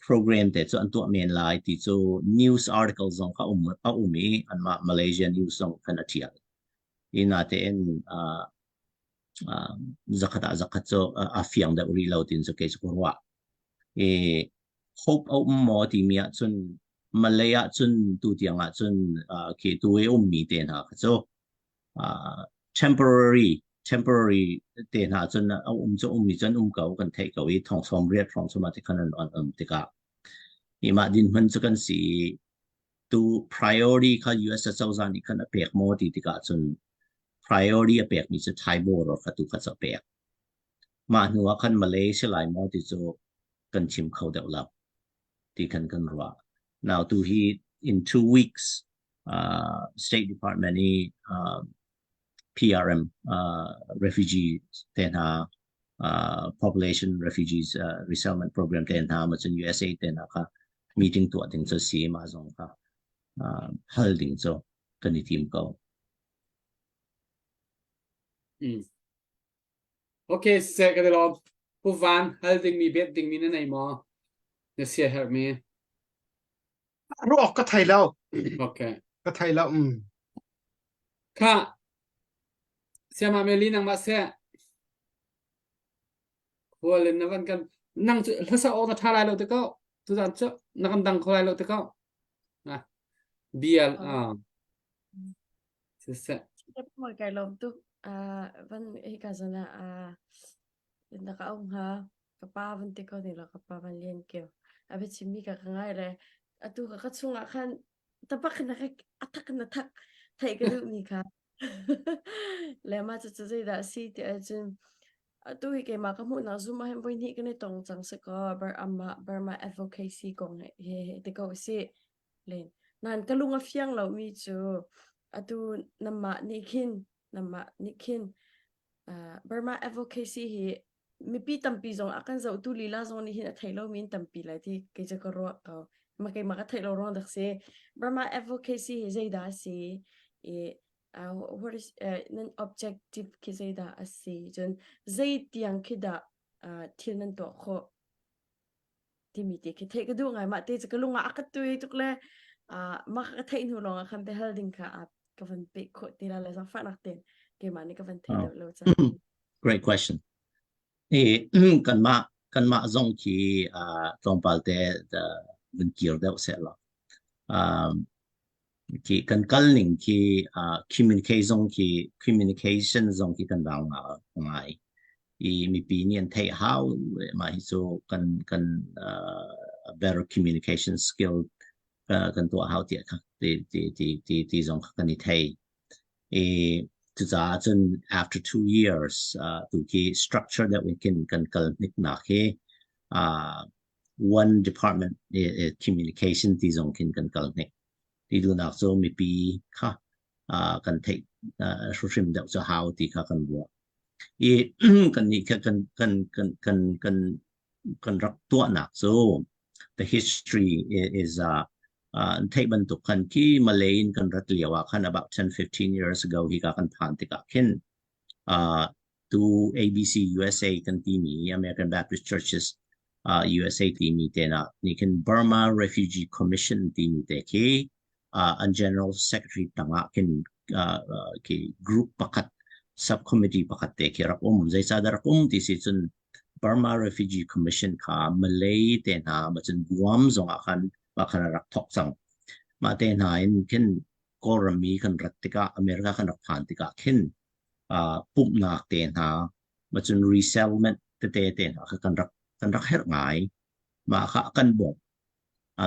program te cu an tuah men lai ti cu news article zong kha um a um i anmah Malaysia news zong khan a ṭial. I natein zakhat ah zakhat cu a fiang deuh rih lo tin cu kei cu ka ruah. I hope a um maw timi ahcun Malay ahcun tu tiang ahcun khi tu i ummi te hna kha cu temporary temporary te hna cun a um cu ummi cun um ko kan theih ko i thong sawm riat hrawng chuma ti khan an an um tikah i mah din hman cu kan si tu priority kha US cozah nih khan a pek maw ti tikah cun priority a pek mi cu Thai border kha tu kha cu a pek mah hnu ah khan Malaysia lai maw ti cu kan chim kho deuh lo ti khan kan ruah now tu hi in 2 weeks. State Department i PRM refugee te hna population refugees resettlement program te hna ma cun USA te hna kha meeting tuah ding cu si ma zong kha hal ding cu kan i tim ko. Mm. Okay, se ka lom. Pu Van hal ding mi bet ding mi na nei maw? Na sia herh mi. Ruak ka thei lo. Okay. Ka thei lo. Mm. Kha siama meli nang ma se khual in na van kan nang cu hlasa awk na tha lai lo te ko tuzan cu na kan dang kho lai lo te ko na bial a siseh Moi kai lom tuk van hika zana a na ka um ha ka pa van te ko ni lo ka pa van lian keu a be chimmi ka ka ngai le atu ka ka chungah khan tapak na ka athak na thak thei ka duh mi kha le ma cu cu zeidah a si ti ahcun atu hi keimah ka hmuhnak zoom ah hin voi hnih kan i tong cang si kaw Burma Burma advocacy kong he he ti ko si len nan ka lung a fiang lo mi cu atu namah nih khin namah nih khin Burma advocacy hi mipi tampi zong a kan zohtu lila zong nih hin a thei lomi in tampi lai ti kei cu ka ruah ko ma keimah ka theih lo ruang dak si Burma advocacy hi zeidah a si i uh, what is uh, nan objective khi zeidah a si cun zei tiang khi dah uh, thil nan tuah khawh timi te khi theih ka duh ngai mah te cu ka lung ah a ka tui tuk le uh, mah ka theih hnu lawng ah khan biahal ding kha a ka van pe khawh ti la le zaangfahnak tein keimah nih ka van thei deuh lo ca Great question. I kanmah kanmah zong khi uh, tlawmpal te vun kir deuh seh law. Um, khi kan kal ning khi uh, communication zong khi communication zong khi kan rang ngai. I mipi nih an theih hau mah hi cu kan kan uh, better communication skill uh, kan tuah hau tiah kha ti ti ti ti ti zong kha kan i thei. I cucaah cun after 2 years uh, tu khi structure that we can kan kal hnik nak hi uh, one department uh, communication ti zong khin kan kal hnik. Ti duhnak cu mipi kha uh, kan theih uh, hruhrim deuh cu hau ti kha kan ruah. I kan nih kha kan kan kan kan kan kan rak tuahnak cu the history is uh, uh, theih bantuk khan khi Malay in kan rat lio ah khan about 10 15 years ago hi ka kan phan tikah khin uh, tu ABC USA kan timi American Baptist Churches uh, USA timi te na ni khin Burma Refugee Commission timi te khi uh, an General Secretary tangah khin uh, uh, khi group pakhat subcommittee pakhat te khi rak um zeica dah rak um ti si cun Burma Refugee Commission kha Malay te hna ma cun Guam zong ah khan ma khan rak thok cang mah te hna in khin Kawlram mi kan rat tikah America kan rak phan tikah khin uh, pumhnak te hna ma cun resettlement tete te hna kha kan rak kan rak herh ngai mah kha kan bawmh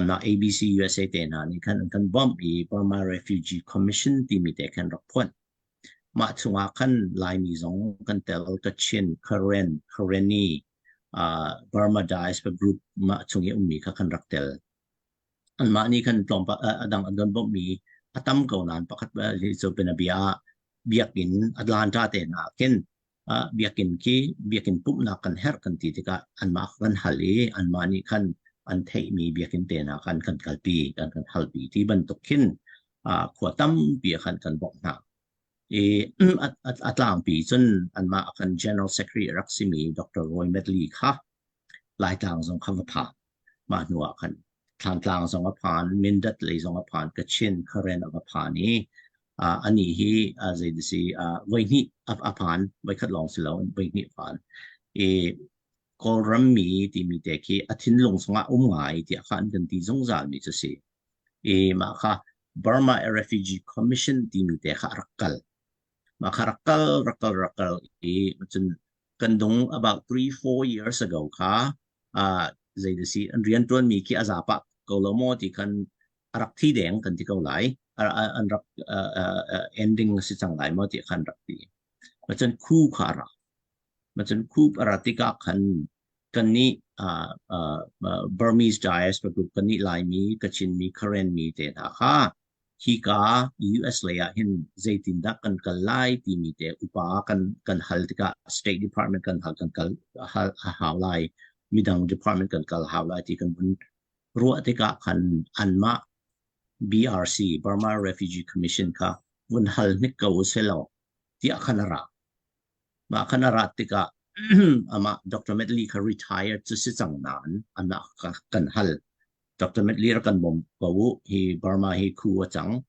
na ABC USA te hna nih khan an kan bawmh i Burma Refugee Commission timi te khan rak phuan. Mah chungah khan Laimi zong kan tel Kachin, Karen, Karenni, uh, Burma Diaspora Group mah chung i ummi kha kan rak tel. Anmah nih khan tlawmpal a dang an kan bawmhmi a tam ko nain pakhat cu bianabia ah biakinn Atlanta te hna ah khin biakinn khi biakinn pumhnak kan herh kan ti tikah anmah kan hal i anmah nih khan an theihmi biakinn te hna khan kan kalpi kan kan halpi ti bantuk khin khua tampi ah khan kan bawmh hna. I a tlangpi cun anmah kan General Secretary a rak simi Dr. Roy Medley kha Laitlang zong kha va phan. Mah hnu ah khan Thlantlang zong a phan, Mindat lei zong a phan, Kachin, Karen a va phan i uh, anih hi uh, zeiti uh, voihnih a, a phan, voikhat lawng si lo, voihnih a phan. I Kawlram mi timi te khi a thinlung chungah um ngai tiah kha an kan ti zungzal mi cu si. I mah kha Burma Refugee Commission timi te kha a rak kal. Mah kha rak kal, rak kal, rak kal i cun kan dung about 3 4 years ago kha uh, zei si an rian tuan mi khi a za pah ko lo maw ti khan a rak thi deng kan ti ko lai an rak ending si cang lai maw ti khan rak ti ma cun khu kha ra ma cun khu ra tikah khan kan nih Burmese diaspora group kan nih Laimi Kachin mi Karen mi te hna kha. Hika US lei ah hin zeitindah kan kal lai timi te upa kan kan hal tikah State Department kan hal kan kal hal a hau lai midang department kan kal hau lai ti kan vun ruah tikah khan anmah BRC Burma Refugee Commission kha vun hal hnik ko uselaw tiah khan a ra. Mah khan a rat tikah amah Dr. Medley kha retired cu si cang nain amah kan hal. Dr. Medley rak kan bawm ko u. Hi Burma hi khu a cang.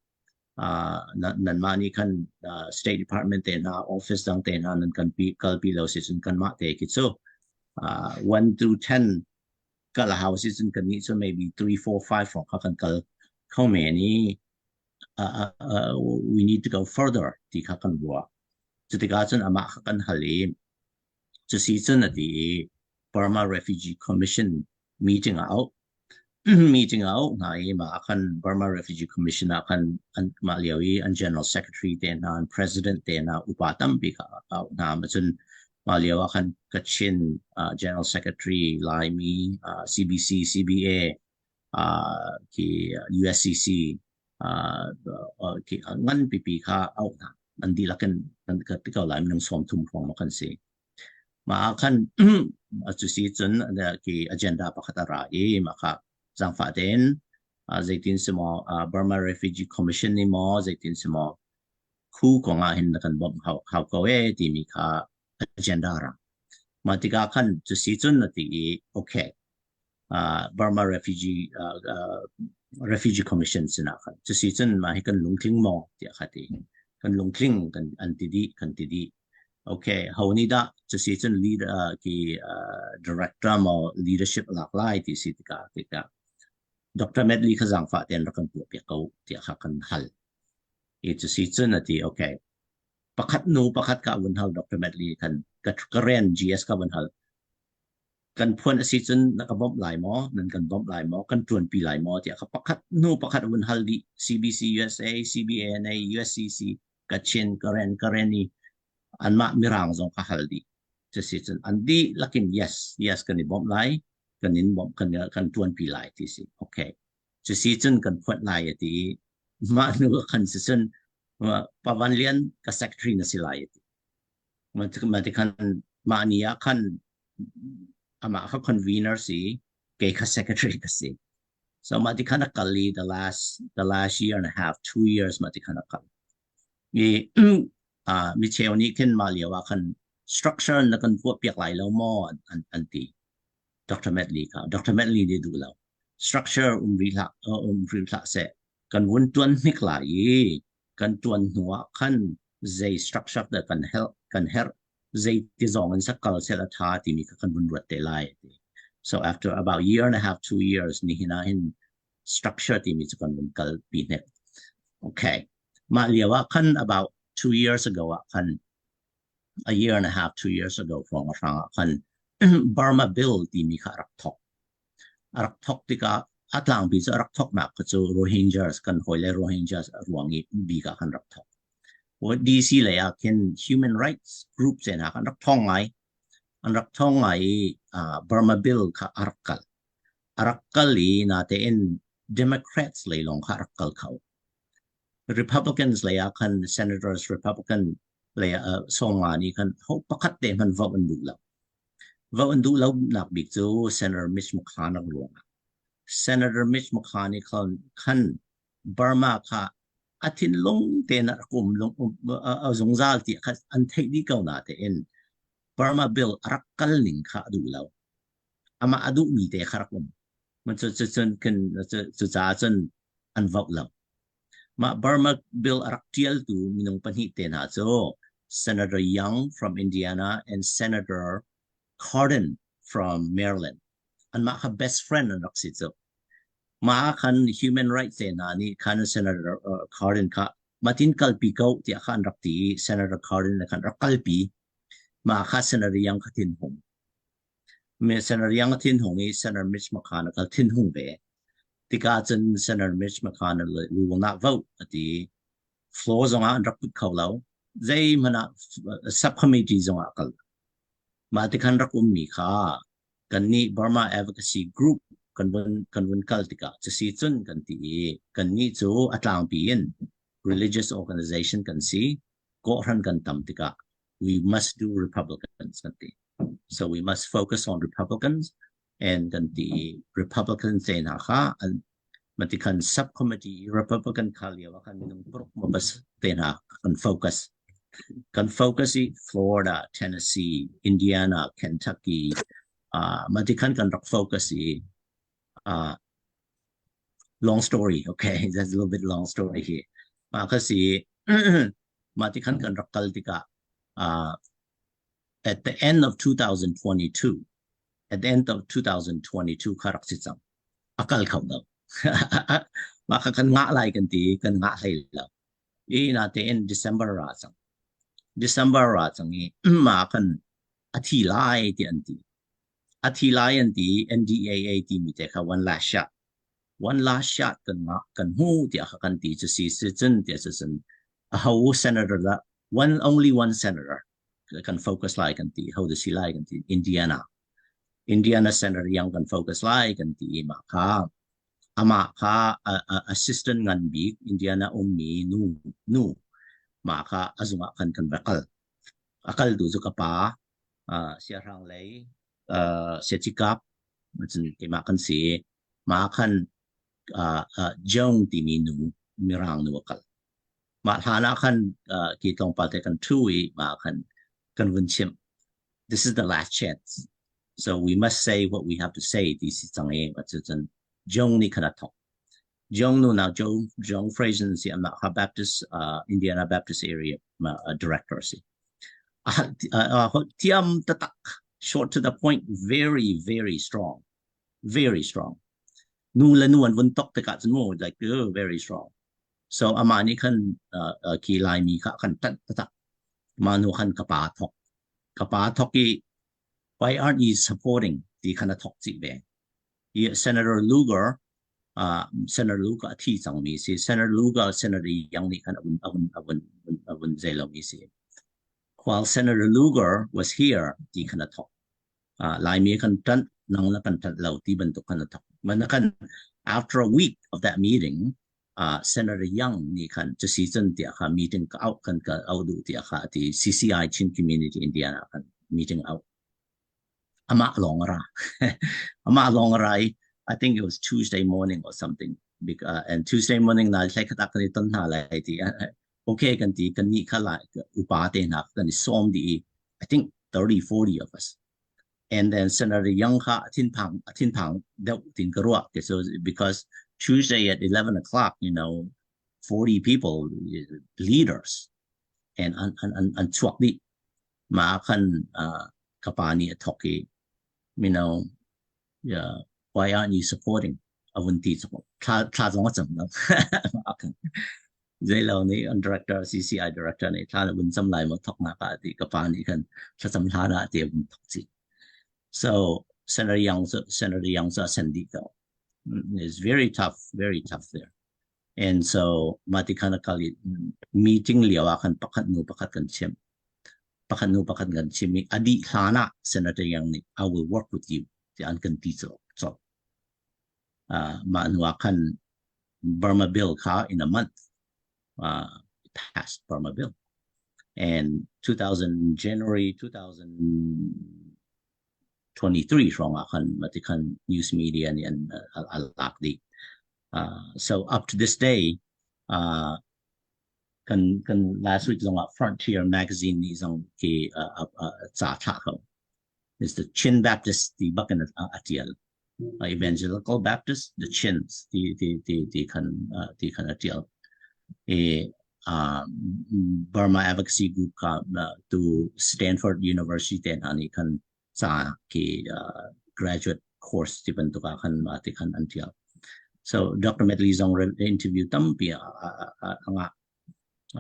Uh, nanmah nih khan uh, State Department te hna, office dang te hna nan kan pi kalpi lo si cun kanmah te khi cu uh, 1 to 10 kal a hau si cun kan nih cu maybe 3 4 5 hrawng kha kan kal kho men i uh, uh, we need to go further ti kha kan ruah. Cutikah cun amah kha kan hal i cusi cun a ti i Burma Refugee Commission meeting ah auh meeting ah auh hna i mah ah khan Burma Refugee Commission ah khan an mah lio i an General Secretary te hna an President te hna upa tampi kha auh hna ma cun mah lio ah khan Kachin uh, General Secretary Laimi uh, CBC CBA uh, khi USCC uh, khi ngan pipi kha auh hna an dihlak in kan ka ti ko lai minung 30 hrawng ma kan si mah ah khan cu si cun khi agenda pakhat a ra i mah kha zaangfah tein zeitin si maw Burma Refugee Commission nih maw zeitin si maw khu kong ah hin na kan bawmh hau, hau ko e timi kha agenda ra mah tikah khan cu si cun na ti i okay uh, Burma Refugee uh, uh, Refugee Commission sinah khan cusi cun mah hi kan lungtling maw tiah kha ti kan lungtling kan an ti dih kan ti dih okay ho nih dah cusi cun lead uh, ki uh, director maw leadership lak lai ti si tikah tikah Dr. Medley kha zaangfah tein rak kan tuah piak ko tiah kha kan hal i cusi cun a ti okay pakhat nu pakhat ka vun hal Dr. Medley khan ka ka rian GS ka vun hal kan phuan a si cun na ka bawmh lai maw nan kan bawmh lai maw kan ṭuanpi lai maw tiah kha pakhat hnu pakhat vun hal dih CBC USA CBANA USCC Kachin Karen Kareni anmah mirang zong ka hal dih cusi cun an dihlak in yes yes kan i bawmh lai kan in bawmh kan kan ṭuanpi lai ti si okay cusi cun kan phuat lai a ti i mah hnu khan si cun Pavan Lian ka secretary na si lai a ti mah ti khan mah ni ah khan amah kha convener si kei kha secretary ka si so mah ti khan a kal i the last the last year and a half 2 years mah ti khan a kal i uh, mi cheu nih khin mah lio ah khan structure na kan tuah piak lai lo maw an, an, an ti Dr. Medley kha Dr. Medley nih duh lo structure um rih hlah um rih hlah seh kan vun tuan hnik lai i kan tuan hnu ah khan zei structure dah kan herh kan herh zei ti zong in sakal sel a tha timi kha kan vun ruat te lai ti so after about year and a half 2 years nihin ah hin structure timi cu kan vun kal pi hnek okay mah lio ah khan about 2 years ago ah khan a year and a half 2 years ago hrawng a hrang ah khan Burma bill timi kha rak thok A rak thawk tikah a tlangpi cu a rak thawknak kha cu Rohingyas kan hawile Rohingyas ruang i bik ah khan rak thawk. DC lei ah khin human rights group te hna khan rak thawng ngai. An rak thawng ngai i uh, Burma bill kha a rak kal. A rak kal i natein Democrats lei lawng kha a rak kal kho. Republicans lei ah khan Senators Republican lei ah 50 nih khan ho pakhat te hmanh vote an duh lo. Vote an duh lonak bik cu Senator Mitch McConnell ruangah. Senator Mitch McConnell khan Burma kha a thinlung tein a rak um lung a zungzal ti kha an theih dih ko na tein Burma bill a rak kal ning kha a duh lo. Amah a duhmi te kha rak um. Cu cucaah cun an vote lo. Mah Burma bill a rak ṭialtu minung pahnih te hna cu Senator Young from Indiana and Senator Cardin from Maryland. Anmah kha best friend an rak si cu. Mah ah khan human rights te hna nih khan Senator Cardin kha matin kalpi ko tiah kha an rak ti i Senator Cardin nih khan rak kalpi. Mah kha Senator Young kha thinhung. Senator Young a thinhung i Senator Mitch McConnell kha thinhung ve. Tikah cun Senator Mitch McConnell we will not vote a ti. Floor zongah an rak put kho lo. Zeihmanh ah subcommittee zongah kal. Mah tikhan rak ummi kha kannih Burma Advocacy Group Kan vun kan vun kal tikah cusi cun kan ti i kannih cu a tlangpi in religious organization kan si. Kawhhran kan tam tikah we must do Republicans kan ti. So we must focus on Republicans and kan ti i Republicans te hna kha an mati khan subcommittee Republican kha lio ah khan minung paruk ma bas te hna kan focus. Kan focus i Florida, Tennessee, Indiana, Kentucky, uh, mati khan kan rak focus i uh, long story okay that's a little bit long story here ma kha si mati khan kan rak kal tikah uh, at the end of 2022 at the end of 2022 kha rak si cang akal kho lo ma kha kan ngah lai kan ti kan ngah hlei lo i na te in December ra cang December ra cang i ma kan a thi lai ti an ti a thi lai an ti NDAA timi te kha one last shot one last shot kan ngah kan hmu tiah kha kan ti cu si si cun tiah cu cun a ho senator da one only one senator kan focus lai kan ti ho da si lai kan ti Indiana Indiana senator yang kan focus lai kan ti ma kha amah kha assistant ngan bik Indiana ummi nu nu ma kha azungah khan kan va kal a kal tu cu ka pa siahrang lei siacikap cun keimah kan si mah khan Joan timi nu mirang nu a kal mah hlan ah khan ki tlawmpal te kan ṭhu i mah khan kan vun chimh this is the last chance so we must say what we have to say ti si cang i cun Joan nih khan a thawk Jong nu nak Joe Jong Frazen si amah kha Baptist uh, Indiana Baptist area uh, director si. Uh, uh, tiam tatak short to the point very very strong very strong nu le nu an vun tok tikah cun mu like uh, very strong so ama nih khan uh, uh, ki lai mi kha kan tat tatak ma nu khan ka pa thok ka pa thok i why aren't you supporting ti khan a thok chi ve i Senator Lugar uh, Senator Lugar a thi cangmi si Senator Lugar Senator Young nih khan a vun a vun a vun zei lomi si while Senator Lugar was here ti khan a thok uh, Laimi kan ṭanh nang na kan ṭanh lo ti bantuk khan a thok man khan after a week of that meeting uh, Senator Young nih khan cu si cun tiah kha meeting ka auh kan ka auh duh tiah kha ti CCI Chin Community Indiana khan meeting auh amah lawng a ra. amah lawng a ra i I think it was Tuesday morning or something. Uh, and Tuesday morning na hlei khat kan i ton hna lai ti okay kan ti kan ni kha lai upa te hna kan i sawm di i I think 30 40 of us and then Senator Young kha thin phang thin phang deuh tin ka ruah so because Tuesday at 11 o'clock you know 40 people leaders and an an an, an chuak dih Mah ah khan uh, ka pa nih a thawk i you know yeah, why aren't you supporting a vun ti cu thla thla zong a cam lo zei lo nih an director CCI director nih thla na vun cam lai maw thawk nak ah ti ka pa nih khan thlacam hlan ah ti a vun thawk ci so Senator Young Senator Young cu a sen dih ko it's very tough very tough there and so mati khan a kal i meeting lio ah khan pakhat nu pakhat kan chim pakhat nu pakhat kan chim i a dih hlan ah Senator Young nih I will work with you ti an kan ti cawk cawk uh, mah hnu ah khan Burma bill kha in a month uh, passed Burma bill and 2000 January 2023 hrawng ah khan mati khan news media nih an a lak dih uh, so up to this day uh, kan kan last week zong ah Frontier magazine nih zong khi uh, uh, ca thlah ko is the Chin Baptist ti bak in a tial Evangelical Baptist the Chins ti ti ti ti khan uh, ti khan a tial e uh, Burma Advocacy Group ka uh, to Stanford University te hna nih khan ca ki uh, graduate course ti bantuk ah khan ma ti khan an tial so Dr. Medley zong interview tampi a ngah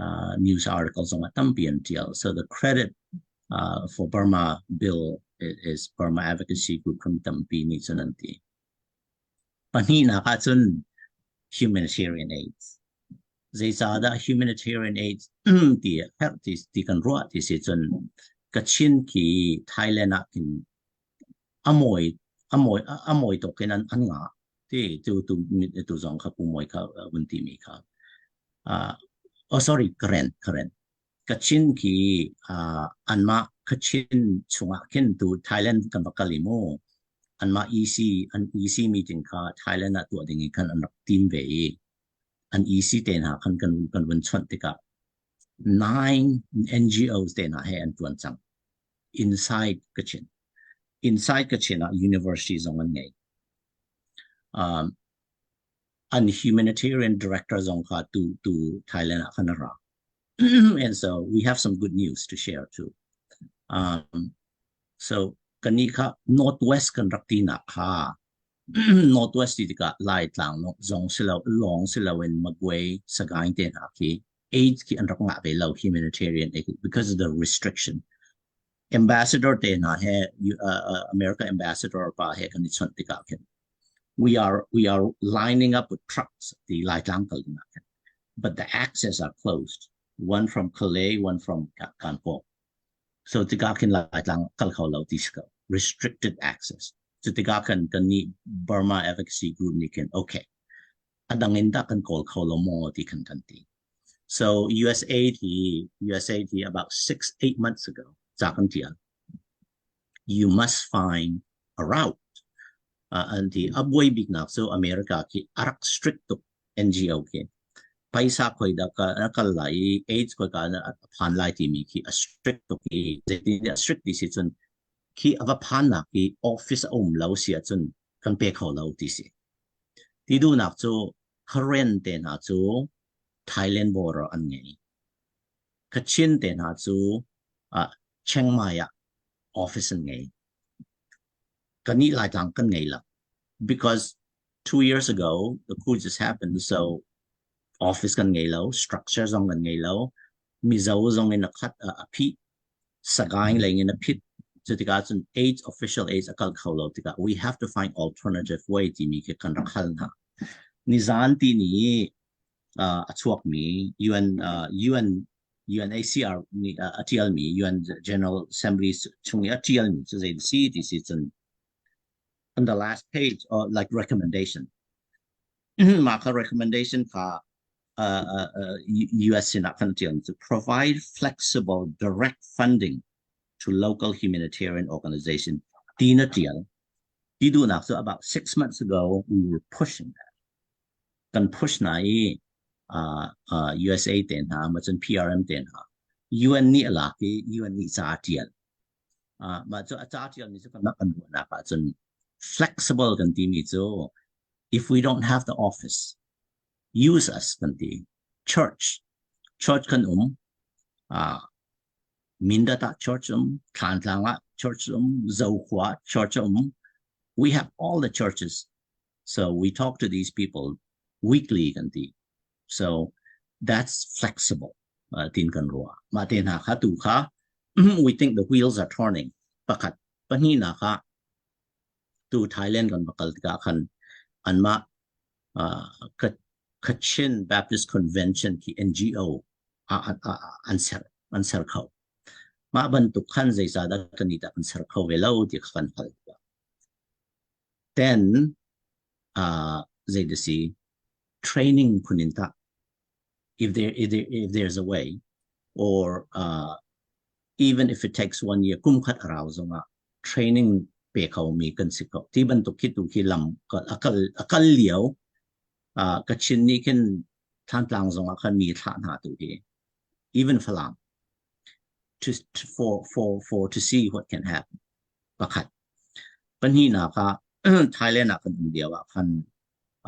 uh, news article zong a tampi an tial so the credit uh, for Burma bill is Burma Advocacy Group from tampi nih cun an ti Pahnihnak ahcun humanitarian aid. Zeicahdah humanitarian aid ti herh ti, ti kan ruah ti si cun Kachin khi Thailand ah khin a mawi. A mawi a mawi tuk in an an ngah. Ti tu tu tu zong kha pu mawi kha vun ti mi kha. Uh, oh sorry, Karen, Karen. Kachin khi uh, anmah Kachin chungah khin tu Thailand kan va kal i mu. Anmah EC an EC meeting kha Thailand ah tuah ding in khan an rak tim ve i an EC te hna khan kan kan vun chawnh tikah nine NGOs te hna he an tuan cang. Inside Kachin. Inside Kachin ah university zong an ngei. Um, an humanitarian director zong kha tu tu Thailand ah khan a ra. and so we have some good news to share too. Um, so kani kha Northwest kan rak ti nak kha Northwest ti tikah Laitlang zong silo long silo in Magway Sagaing te hna khi aid khi an rak ngah ve lo humanitarian aid because of the restriction. Ambassador te hna he uh, uh, America ambassador pa he kan i chawnh tikah khin we are we are lining up with trucks the Laitlang kal ding ah khin but the access are closed one from Kalay one from Kanpur so tikah khin Laitlang kal kho lo ti si ko restricted access cu tikah khan kan nih Burma Advocacy Group nih khin okay a dang in dah kan kawl kho lo maw ti khan kan ti. So USAID hi USAID hi about 6 8 months ago ca kan tial. You must find a route. Uh, an ti a buai bik nak cu America khi a rak strict tuk NGO khi. Paisa khoi da ka kal lai i AIDS khoi ka na phan lai timi khi a strict tuk i zeitin a strict ti si cun khi a va phan nak i office a um lo si ahcun kan pe kho lo ti si. Ti duhnak cu Karen te hna cu Thailand border an ngei. Kachin te hna cu uh, Chiang Mai ah office an ngei. Kannih Laitlang kan ngei lo. Because 2 years ago the coup just happened so office kan ngei lo, structure zong kan ngei lo. Mizo zong in a khat a phih Sagaing lei in a phit. Cu tikah cun AIDS official AIDS a kal kho lo tikah we have to find alternative way timi khi kan rak hal hna. Nizan ti ni uh, a chuakmi UN uh, UN UNHCR nih uh, a tialmi UN General Assembly chung i a tialmi cu zei si ti si cun on the last page or like recommendation mah kha recommendation kha uh, uh, uh, US sinah khan tial to provide flexible direct funding to local humanitarian organization tina tial ti duhnak cu about 6 months ago we were pushing that kan push na i uh, uh, USA te hna ma cun PRM te hna UN nih a lak i UN nih ca tial uh, mah cu a ca tial mi cu kan kan ruahnak ah cun flexible kan timi cu if we don't have the office use us kan ti church church kan um uh, Mindat ah church um Thlantlang ah church um Zokhua church um we have all the churches so we talk to these people weekly kan ti so that's flexible uh, tin kan ruah mah te hna kha tu kha we think the wheels are turning pakhat pahnih na kha tu Thailand kan va kal tikah khan anmah uh, Kachin Baptist Convention khi NGO an ser an ser kho mah bantuk khan zeicahdah kan nih dah kan ser kho ve lo ti kha kan hal then uh, zei da si training phun in tah if there if, there, if there's a way or uh, even if it takes one year kum khat arau zongah training pe kho mi kan si ko ti bantuk khi tu khi lam akal akal lio uh, Kachin nih khin Thantlang zongah khan mi thlah hna tu hi even Falam to, to for for for to see what can happen pakhat pahnihnak ah Thailand ah kan um lio ah khan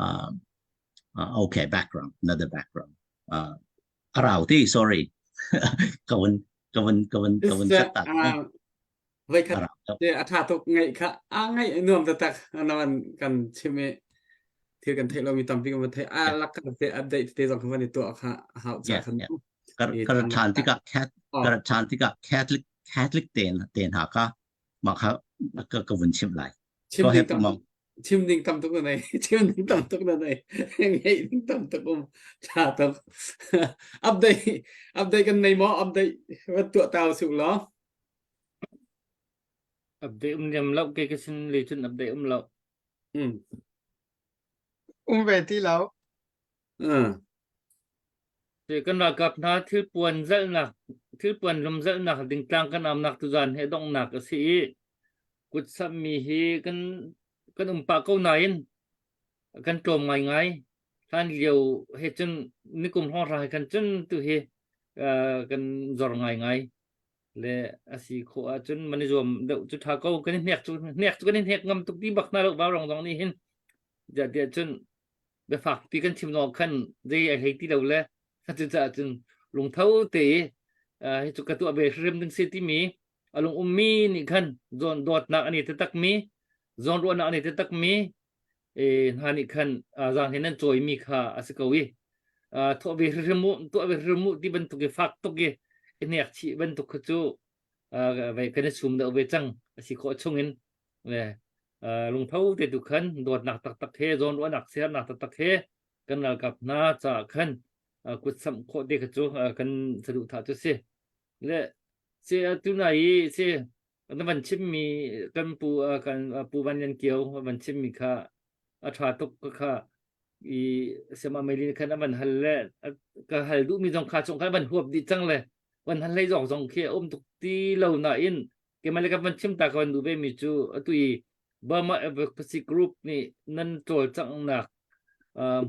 uh, uh, okay background another background uh, a rau ti sorry ka vun ka vun ka vun ka vun chat ta Voikhat te a ṭha tuk ngaih kha a ngaih nuam taktak naman kan chim i thil kan theih lomi tampi kan van theih a lak kan te update te zong kan van i tuah kha a hau ca khan kar ṭhan tikah kar ṭhan tikah Catholic Catholic te te hna kha mah kha ka ka vun chimh lai chim ding tam chim ding tam tuk na nei chim ding tam tuk na nei ngeih ding tam tuk um ṭha tuk update update kan nei maw update va tuah tau su law. Update um niam lo ke ka sin le cun update um lo. Mm. Um ve ti lo. Mm. Te kan ralkap hna thilpuan zalhnak thilpuan lum zalhnak dingtlang kan amnak tuzan he donghnak a si i kut sammi hi kan kan um pah ko nain kan tlawm ngaingai. Hlan lio he cun nikum hrawng he khan cun tu hi kan zor ngaingai. Le a si khawh ahcun man i zuam deuh cu ṭha ko. Kan i hnek cu hnek cu kan i hnek ngam tuk ti bak hna lo vaurawng zong nih hin. Ziah tiah cun biafak pi kan chim zong khan zei ai hlei ti lo le cucaah cun lungtho te i hi cu ka tuah ve hrim ding si timi a lung ummi nih khan zawn dawtnak an i takmi zawn ruahnak an i takmi e hna nih khan zaang he nan cawimi kha a si ko i thawh ve hrim mu tuah ve hrim mu ti bantuk i fak tuk i i hnek chih bantuk kha cu ve kan i sum deuh ve cang a si khawh chungin le lungtho te tu khan dawtnak taktak he zawnruahnak siarnak taktak he kan ralkap hna caah khan kut samh khawh te kha cu kan saduhthah cu si le si tuna i si na van chimmi kan pu kan pu Van Lian Kio van chimmi kha a ṭha tuk ka kha i sema meilin khan a van hal le ka hal duhmi zong kha chung khan van huap dih cang le van hal hlei zong zong khi a um tuk ti lo nain keimah le ka van chim ta ka van duh ve mi cu atu i Burma Advocacy Group nih nan cawlcanghnak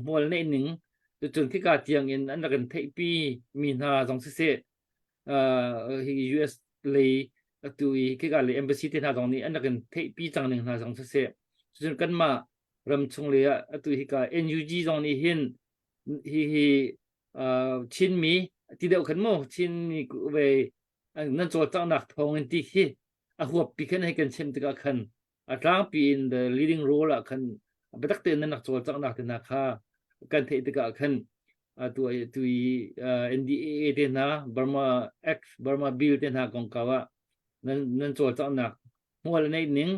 hmual neih ning tucun khika tiang in an rak in theihpi mi hna zong siseh hi US lei atu i khika lei embassy te hna zong nih an rak in theihpi cang ning hna zong siseh cun kanmah ram chung lei ah atu hika NUG zong nih hin hi hi Chinmi ti deuh khan mu Chinmi ve nan cawlcanghnak thawng in ti khi a huap pi khan hei kan chim tikah khan a tlangpi in the leading role ah khan biatak tein nan rak cawlcanghnak te hna kha kan theih tikah khan tu tu i NDAA te hna Burma Act Burma Bill te hna kongkau ah nan nan cawlcanghnak hmual a neih ning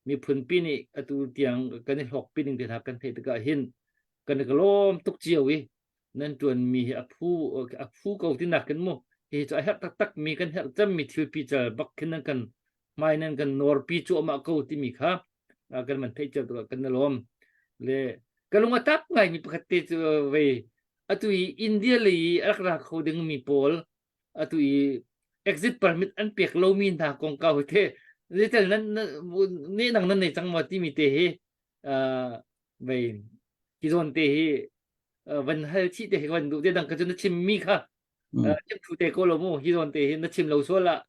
miphun pi nih atu tiang kan i hlawk pi ning te hna kan theih tikah hin kan i lawm tuk cio i nan ṭuanmi hi a phu a phu ko tinak kan mu hi cu a herh taktak mi kan herh cemmi thil pical bak khin nan kan hmai nan kan nawrpi cuahmah ko timi kha kan man theih cio tikah kan i lawm le ka lung a tak ngai mi pakhat te cu vei atu i India lei i a rak ra kho ding mi pawl atu i exit permit an pek lomi hna kongkau hi the zeitel nan ne nang nan nei cang maw timi te hi vei hi zawn te hi van hal chih te hi van duh te dang ka cu na chim mi kha chim thu te ko lo mu hi zawn te hi na chim lo sual ah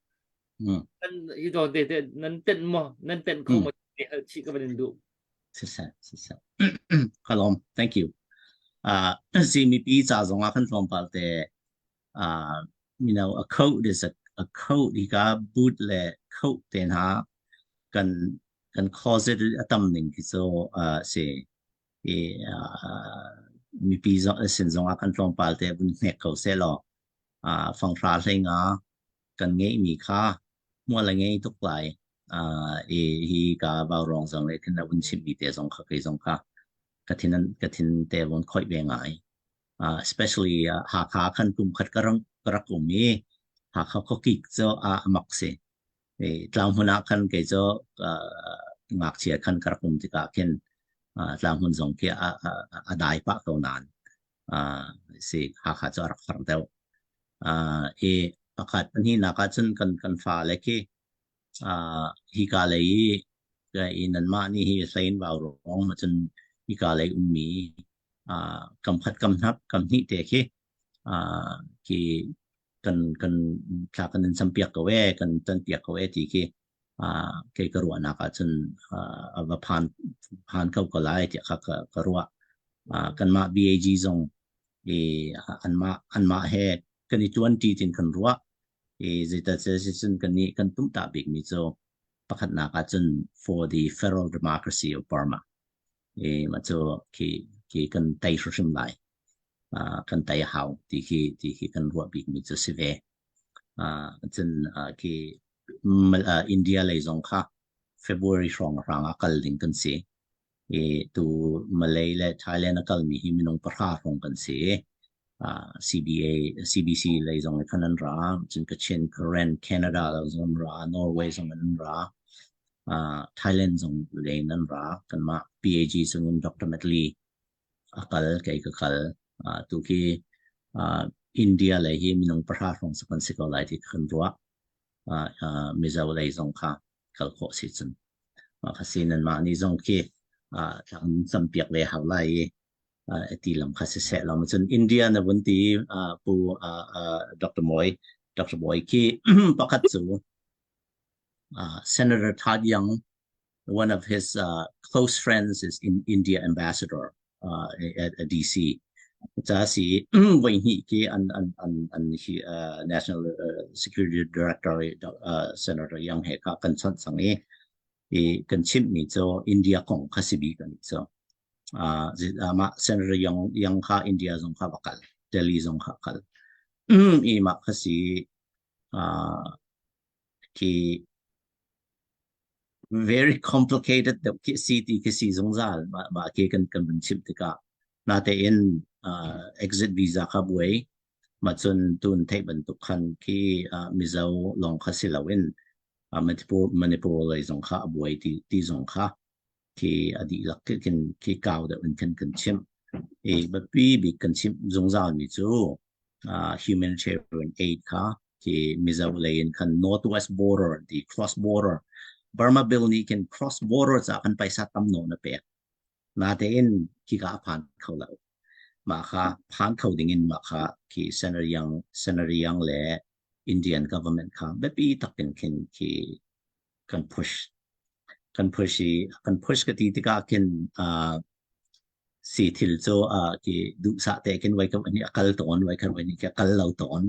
nan hi zawn te te nan tenh maw nan tenh kho maw te hal chih ka van in duh Siseh siseh kalom thank you uh si mipi ca zong ah kan tlawmpal te uh you know a coat is a a coat hi ka boot le coat te hna kan kan closet a tam ning khi cu uh si i uh, mipi zong sin zong ah kan tlawmpal te vun hnek ko seh law uh, fanghra hlei nga kan ngeihmi kha hmual a ngei tuk lai uh, i hi ka vaurawng zong le khin a vun chimmi te zong kha kei zong kha ka thin ka thin te von khoih ve ngai uh, especially uh, Hakha khan kum khat ka rang ka rak um i Hakha khuakik cu a mak si i tlanghmun ah khan kei cu uh, ngakchia khan ka rak um tikah khin uh, tlanghmun zong khi a, a, a dai pah ko nain uh, si Hakha cu a rak har deuh uh, i pakhat pahnihnak ah cun kan kan fa le khi uh, hika lei i i nanmah nih hi hlein vau rong ma cun hika lei ummi uh, kam khat kam hnap kam hnih te khi uh, khi kan kan thla kan in campiak ko e kan tan piak ko e ti khi uh, kei ka ruahnak ah cun uh, a va phan phan ko ko lai tiah kha ka, ka ruah uh, kanmah BAG zong i anmah anmah he kan i tuan ti tin kan ruah i zeital si cun kan nih kan tum ta bik mi cu pakhatnak ah cun for the federal democracy of Burma i mah cu khi khi kan tei hrimhrim lai uh, kan tei a hau ti khi ti khi kan ruah bik mi cu si ve uh, cun uh, khi uh, India lei zong kha February hrawng hrang ah kal ding kan si i tu Malay le Thailand a kal mi hi minung pahra hrawng kan si uh, CBA CBC lei zong khan an ra cun Kachin Karen Canada zong an ra Norway zong an ra. Thailand zong leng an ra. Kanmah PAG chungin Dr. Matt Lee a kal, kei ka kal. Tu khi India lei hi minung pahra hrawng sak an si ko lai ti kan ruah. Mizo lei zong kha kal khawh si cun. Mah kha si nanmah nih zong khi thlang campiak ve hau lai i ti lam kha siseh lo cun India na vun ti pu Dr. Moy Dr. Boy khi pakhat cu Senator Todd Young one of his uh, close friends is in India ambassador uh, at, at DC ca si voi hnih khi an an an an hi uh, National uh, Security Director uh, Senator Young he kha kan chawnh cang i i kan chimh mi cu India kong kha si bi kan cu mah Senator Young Young kha India zong kha va kal Delhi zong kha kal i mah kha si khi very complicated deuh khi si ti khi si zungzal mah mah khi kan kan vun chimh tikah natein exit visa kha buai mah cun tun theih bantuk khan khi Mizo lawng kha si loin Manipur Manipur lei zong kha a buai ti ti zong kha khi a dihlak khin khi kau deuh in khin kan chimh. I biapi bik kan chimh zungzal mi cu uh, humanitarian aid kha khi Mizo lei in khan northwest border ti cross border Burma bill nih khin cross border ca kan paisa tam nawn na pek. Natein khi ka phan kho lo. Mah kha phan kho ding in mah kha khi Senator Young Senator Young le Indian government kha biapi takin khin khi kan push kan push i kan push ka ti tikah khin uh, si thil cu uh, ki duhsah te khin wai ka ni a kal tawn wai khan wai ni ka kal lo tawn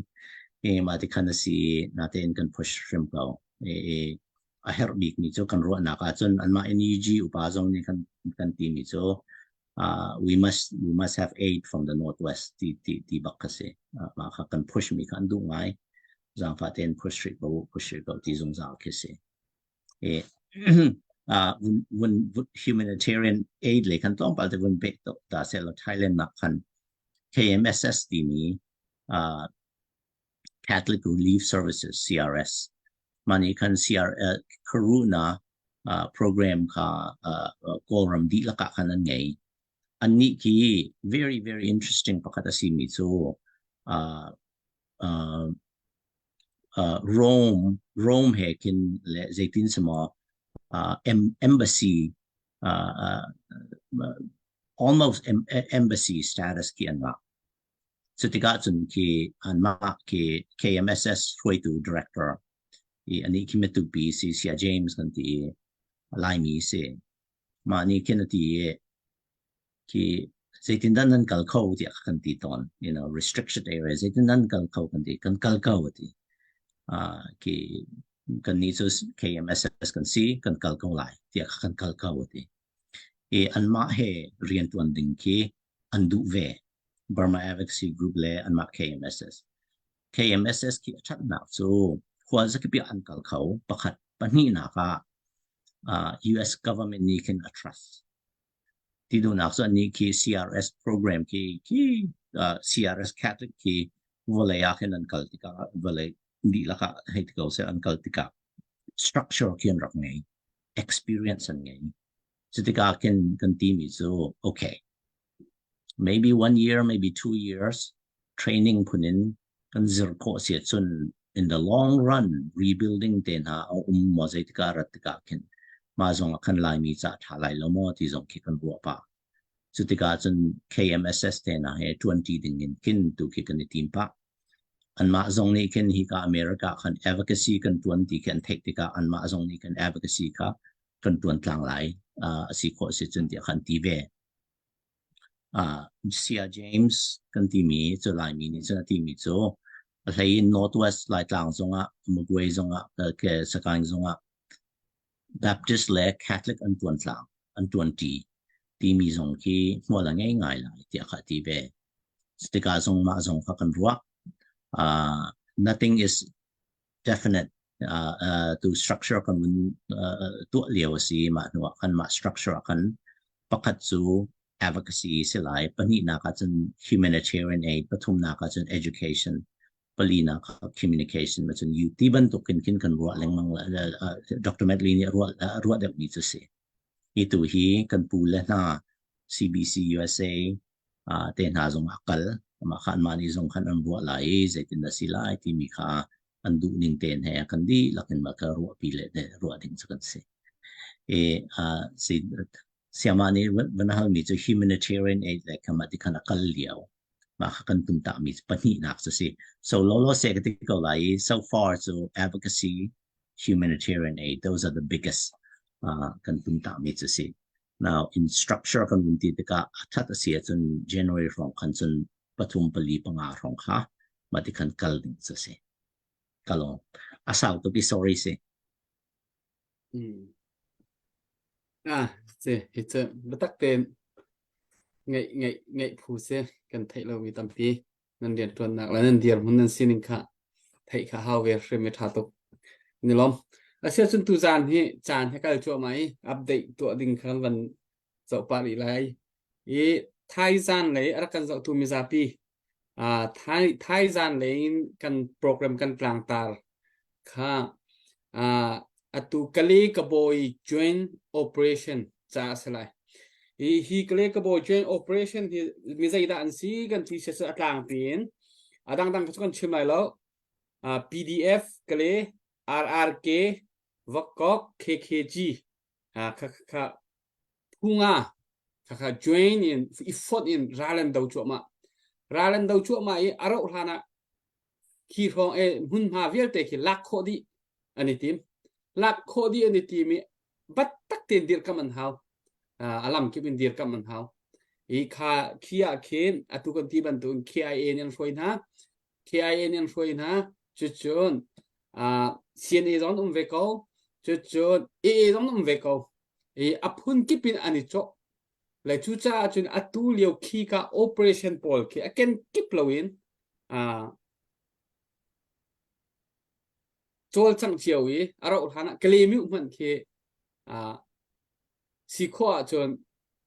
e ma ti khan a si na tein kan push hrim ko e, e a herh bik mi cu kan ruahnak ahcun anmah NUG upa zong nih kan kan ti mi cu uh, we must we must have aid from the northwest ti ti ti bak kha si uh, mah kha kan push mi kha an duh ngai zaangfah tein push rih ko push rih ko ti zungzal khi si e uh, vun vun humanitarian aid le kan tlawmpal te vun pe to ta se lo Thailand nak khan KMSS timi uh, Catholic Relief Services CRS mani khan CR uh, Karuna uh, program kha uh, Kawlram dihlak ah khan an ngei annih khi very very interesting pakhat a si mi cu uh, uh, uh, Rome Rome he khin le zeitin semaw uh, embassy uh, uh, almost em embassy status khi an ngah Cutikah cun khi anmah khi KMSS hruaitu director i anih khi Matupi si Saya James kan ti i Laimi si. Mah nih khin a ti i khi zeitindah nan kal kho tiah kan ti tawn. You know, restricted area zeitindah nan kal kho kan ti. Kan kal ko a ti. Uh, khi kan nih cu KMSS kan si, kan kal ko lai tiah kan kal ko a ti. I anmah he riantuan ding khi an duh ve. Burma Advocacy Group le anmah KMSS. KMSS khi a ṭhatnak cu khuazakip ah an kal kho. Pakhat pahnihnak ah uh, US government nih khin a trust. Ti duhnak cu annih khi CRS program khi khi uh, CRS Catholic khi vawlei ah khin an kal tikah vawlei dihlak ah hei ti ko seh an kal tikah structure khi an rak ngei experience an ngei Cutikah khin kan timi cu okay maybe one year maybe 2 years training phun in kan zir khawh si ahcun in the long run rebuilding te hna a um maw zeitikah rat tikah khin mah zong ah khan Laimi ca ṭha lai lo maw ti zong khi kan ruah pah. Cutikah cun KMSS te hna he ṭuanṭi ding in khin tu khi kan i tim pah. Anmah zong nih khin hika America khan advocacy kan ṭuan ti khi an theih tikah anmah zong nih kan advocacy kha kan ṭuan tlang lai a si khawh si cun tiah khan ti ve. Uh, Sia James kan timi cu Laimi nih cun a timi cu a hlei in Northwest Laitlang zongah Magway zongah ke Sagaing zongah Baptist le Catholic an ṭuan tlang an ṭuan ṭi timi zong khi hmual a ngei ngai lai tiah kha ti ve. Tikah zong mah zong kha kan ruah. Uh, nothing is definite uh, uh, tu structure kan vun uh, tuah lio a si mah hnu ah khan mah structure ah khan pakhat cu advocacy si lai pahnihnak ah cun humanitarian aid pathumnak ah cun education. Palinak kha communication ma cun youth ti bantukin khin kan ruah lengmang Dr. Matt Lee nih ruah ruah deuhmi cu si. Hi tu hi kan pu le hna CBC USA te hna zong a kal mah kha anmah nih zong khan an ruah lai i zeitin dah si lai timi kha an duh ning tein he kan dihlak in mah kha ruahpi le ruah ding cu kan si. I si siama nih van halmi cu humanitarian aid le kha mah ti khan a kal lio mah kha kan tum takmi pahnihnak cu si. So lolo se ka ti ko lai i so far cu advocacy humanitarian aid those are the biggest uh, kan tum takmi cu si. Now in structure kan vun ti tikah a that a si ahcun January hrawng khan cun pathum pali panga hrawng kha mah ti khan kal ding cu si. Kalong. A sau tuk i sorry si. Mm. Ah, si, hi cu biatak tein ngaih ngaih ngaih phu si kan theih lomi tampi nan rianṭuannak le nan dirhmun nan sining kha theih kha hau ve hrim i ṭha tuk. Ni lawm. Asiahcun tuzaan hi caan he kal cuahmah i update tuah ding kha kan van zoh pah rih lai. I thaizaan lei a rak kan zohtu mizapi uh, thai thaizaan lei in kan program kan tlangtar kha uh, atu Kale Kabawi Joint Operation ca a si lai. Hi hi Kale Kabawi Joint Operation hi mi zeidah an si kan ti se a tlangpi in a dangdang cu kan chim lai lo. Uh, PDF Kale RRK Vakkok KKG uh, kha kha phunga kha kha join in i fonh in ral an do cuahmah. Ral an do cuahmah i a rauh hlan ah khi hrawng e hmunhma vialte khi lak khawh dih an i tim. Lak khawh dih an i tim i bat tak tein dirhkamh an hau. A lam kip in dirkamh an hau. I kha khi ah khin atu kan ti bantukin KIA nih an hruai hna. KIA nih an hruai hna. Cucun CNA zong an um ve ko. Cucun AA zong an um ve ko. I a phun kip in an i cawh. Le cucaah cun atu lio khi ka operation pawl khi a ken kip loin cawlcangh cio i a rauh hlan ah Kalemiuh hmanh khi si khawh ahcun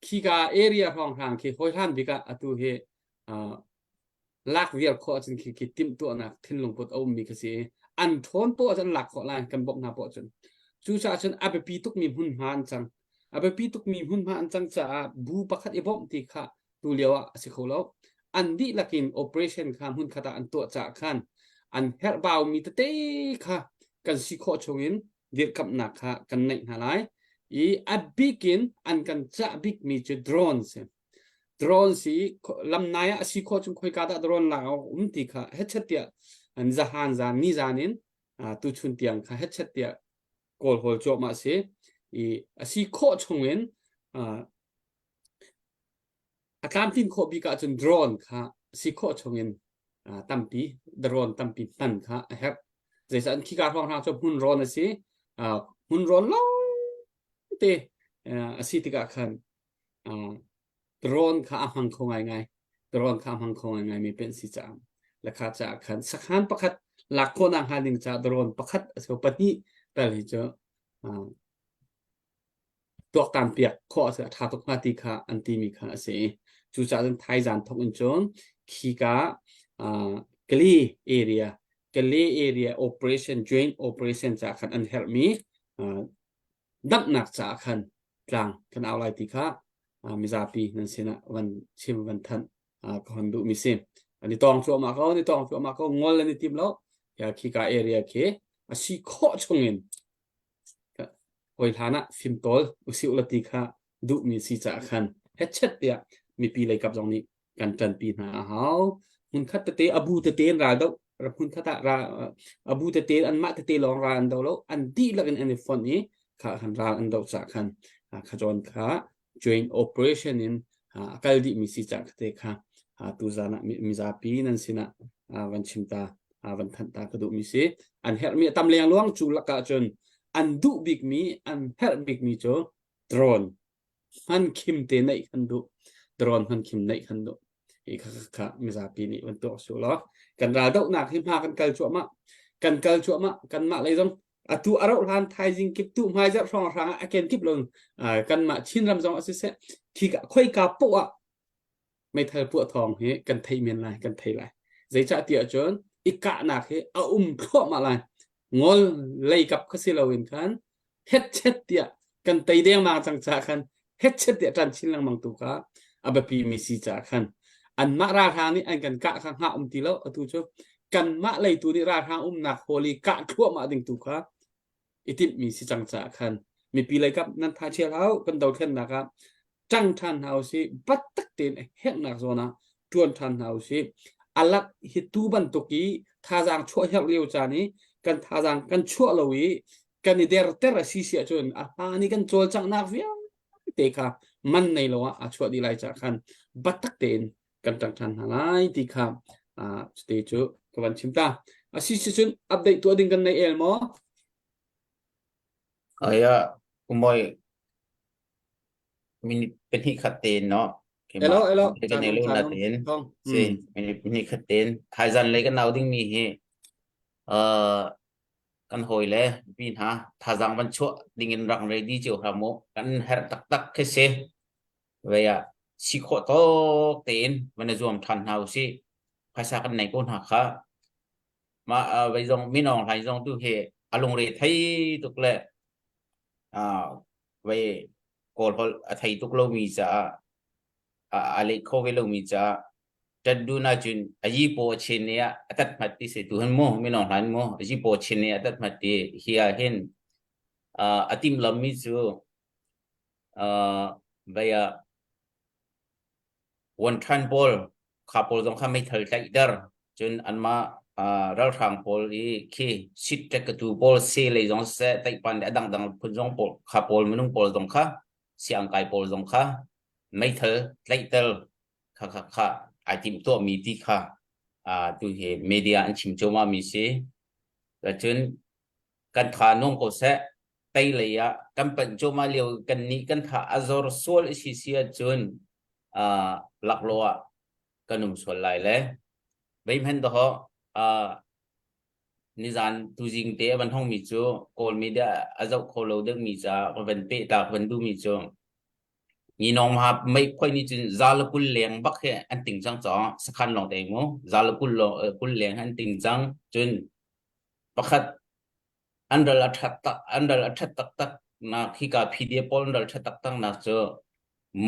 khika area hrawnghrang khi hawihlan bik ah atu hi lak viar khawh ahcun khi khi timhtuahnak thinlung put a ummi khi si i an ṭhawn poah ahcun an lak khawh lai kan bawmh hna poah ahcun cucaah cun a biapi tukmi hmunhma an cang a biapi tukmi hmunhma an cang caah bu pakhat i bawmh ti kha tu lio ah a si kho lo an dihlak in operation kha hmunkhat ah an tuah caah khan an herhbaumi tete kha kan si khawh chungin dirhkamhnak kha kan neih hna lai i a bik in an kan cah bikmi cu drone si drone si lamnai ah a si khawh chung khoika dah drone lak awk um ti kha hetchet tiah an zahan zan ni zan in tuchun tiang kha hetchet tiah kawl hawl cuahmah si i a si khawh chungin A tlamtlin khawh bik ahcun drone kha si khawh chungin tampi drone tampi hman kha a herh. Zeicah an khika hrawnghrang cu hmun rawn a si. Hmun rawn lawngte a si tikah khan drone kha a hmang kho ngaingai. Drone kha a hmang kho ngaingai mi pen si caah le kha caah khan sakhan pakhat lak khawhnak hnga ding caah drone pakhat a si pahnih tal hi cu tuaktan piak khawh a si a ṭha tuk hnga ti kha an timi kha a si. Cucaah cun Thaizan thawk in cun khika uh, Kali area Kali area operation joint operation caah khan an herhmi uh, damhnak caah khan tlang kan au lai ti kha uh, mizapi nan sinah van chim van thanh uh, ka hon duhmi si. An i tawng cuahmah ko, an i tawng cuahmah ko, ngol an i tim lo. Ya khika area khi a si khawh chungin Hawi hlan ah fimtawl usih ulaw ti kha duhmi si caah khan hetchet tiah mipi leikap zong nih kan ṭanpi hna a hau. Hmunkhat tete a bu tete in ral doh hmunkhat ah ra a bu tete anmah tete lawng ral an do lo an dihlak in an i fonh i kha khan ral an doh caah khan kha zawn kha joint operation in a kal dihmi si caah te kha tuzan ah mizapi nan sinah van chim ta van thanh ta ka duhmi si an herhmi a tam leng luang cu lakah cun an duh bikmi an herh bikmi cu drone hman khim te neih kan duh drone hman khim neih kan duh i kha kha mizapi nih van tuak su law kan ral dohnak hi hma kan kal cuahmah kan kal cuahmah kanmah lei zong atu a rauh hlan thaizing kip tu hmaizarh hrawng hrang ah a ken kip lo kanmah Chinram zong a siseh khi khoika poah ah meithal puah thawng hi kan thei men lai kan thei lai zeicah tiah cun. I kahnak hi a um thluahmah lai. Ngol leikap kha si loin khan hetchet tiah kan tei dengmang cang caah khan hetchet tiah ṭan chin lengmang tu kha a biapi mi si caah khan anmah ralhrang nih an kan kah kha hngah um ti lo atu cu kanmah leitu nih ralhrang umnak hall i kah thluahmah ding tu kha i timhmi si cang caah khan mipi leikap nan tha chial hau kan dothlennak ah ṭang ṭhan hna usih battak tein a herhnak zawn ah ṭuan ṭhan hna usih alak hi tu bantuk i thazaang chuah herh lio caan i kan thazaang kan chuah lo i kan i derter a si si ahcun a hlan i kan cawlcanghnak vialte kha man nei lo ah aa chuah dih lai caah khan battak tein kan ṭang ṭhan hna lai ti kha cute cu ka van chim ta. A si si cun update tuah ding kan nei el maw? Aya, kumoi minute pahnih khat tein no Hello, hello. Kan nei lo na tein. Si, minute pahnih khat tein. Thaizan lei kan nau ding mi hi uh kan hawi le pi hna thazaang van chuah ding in rak ready cio hram mu. Kan herh taktak khi si. Vei ah si khawh tawk tein van i zuam ṭhan hna usih. Phaisa kan nei ko hna kha. Mah uh, vei zong Min Aung Hlaing zong tu hi a lungre thei tuk le uh, vei Kawl holh a thei tuk lomi caah a, a leh kho ve lomi caah ṭat dun ahcun a yi paw a chin i ah a tat hmat ti si tu hin mu Min Aung Hlaing mu a yi paw chin i a tat hmat ti hi ah hin uh, a timhlammi cu uh, vei ah wonṭhan pawl kha pawl zong kha meithal tlaihter cun anmah uh, ralhrang pawl i khi sit ṭekatu pawl se lei zong siseh taihpan le a dangdang phun zong pawl kha pawl minung pawl zong kha siangkai pawl zong kha meithal tlaihter kha kha kha ai timh tuahmi ti kha uh, tu hi media an chim cuahmah mi si cun kan tha nuam ko seh tei lei ah kan panh cuahmah lio kan nih kan tha a zor sual a si si ahcun uh, laklawh ah kan um sual lai le vei hman doho uh, nizan tuzing te a van hong mi cu kawl media a zoh kho lo deuh mi ca ka van pe ta ka van du mi cu Nginawng ma mei khoi ni cun za le 20 leng bak he an ting cang cawng sakhan lawng te mu za le 20 lawng 20 leng an ting cang cun pakhat an ral a ṭhat tak an ral a ṭhat taktak nak hika PDF pawl an ral ṭhat taktak nak cu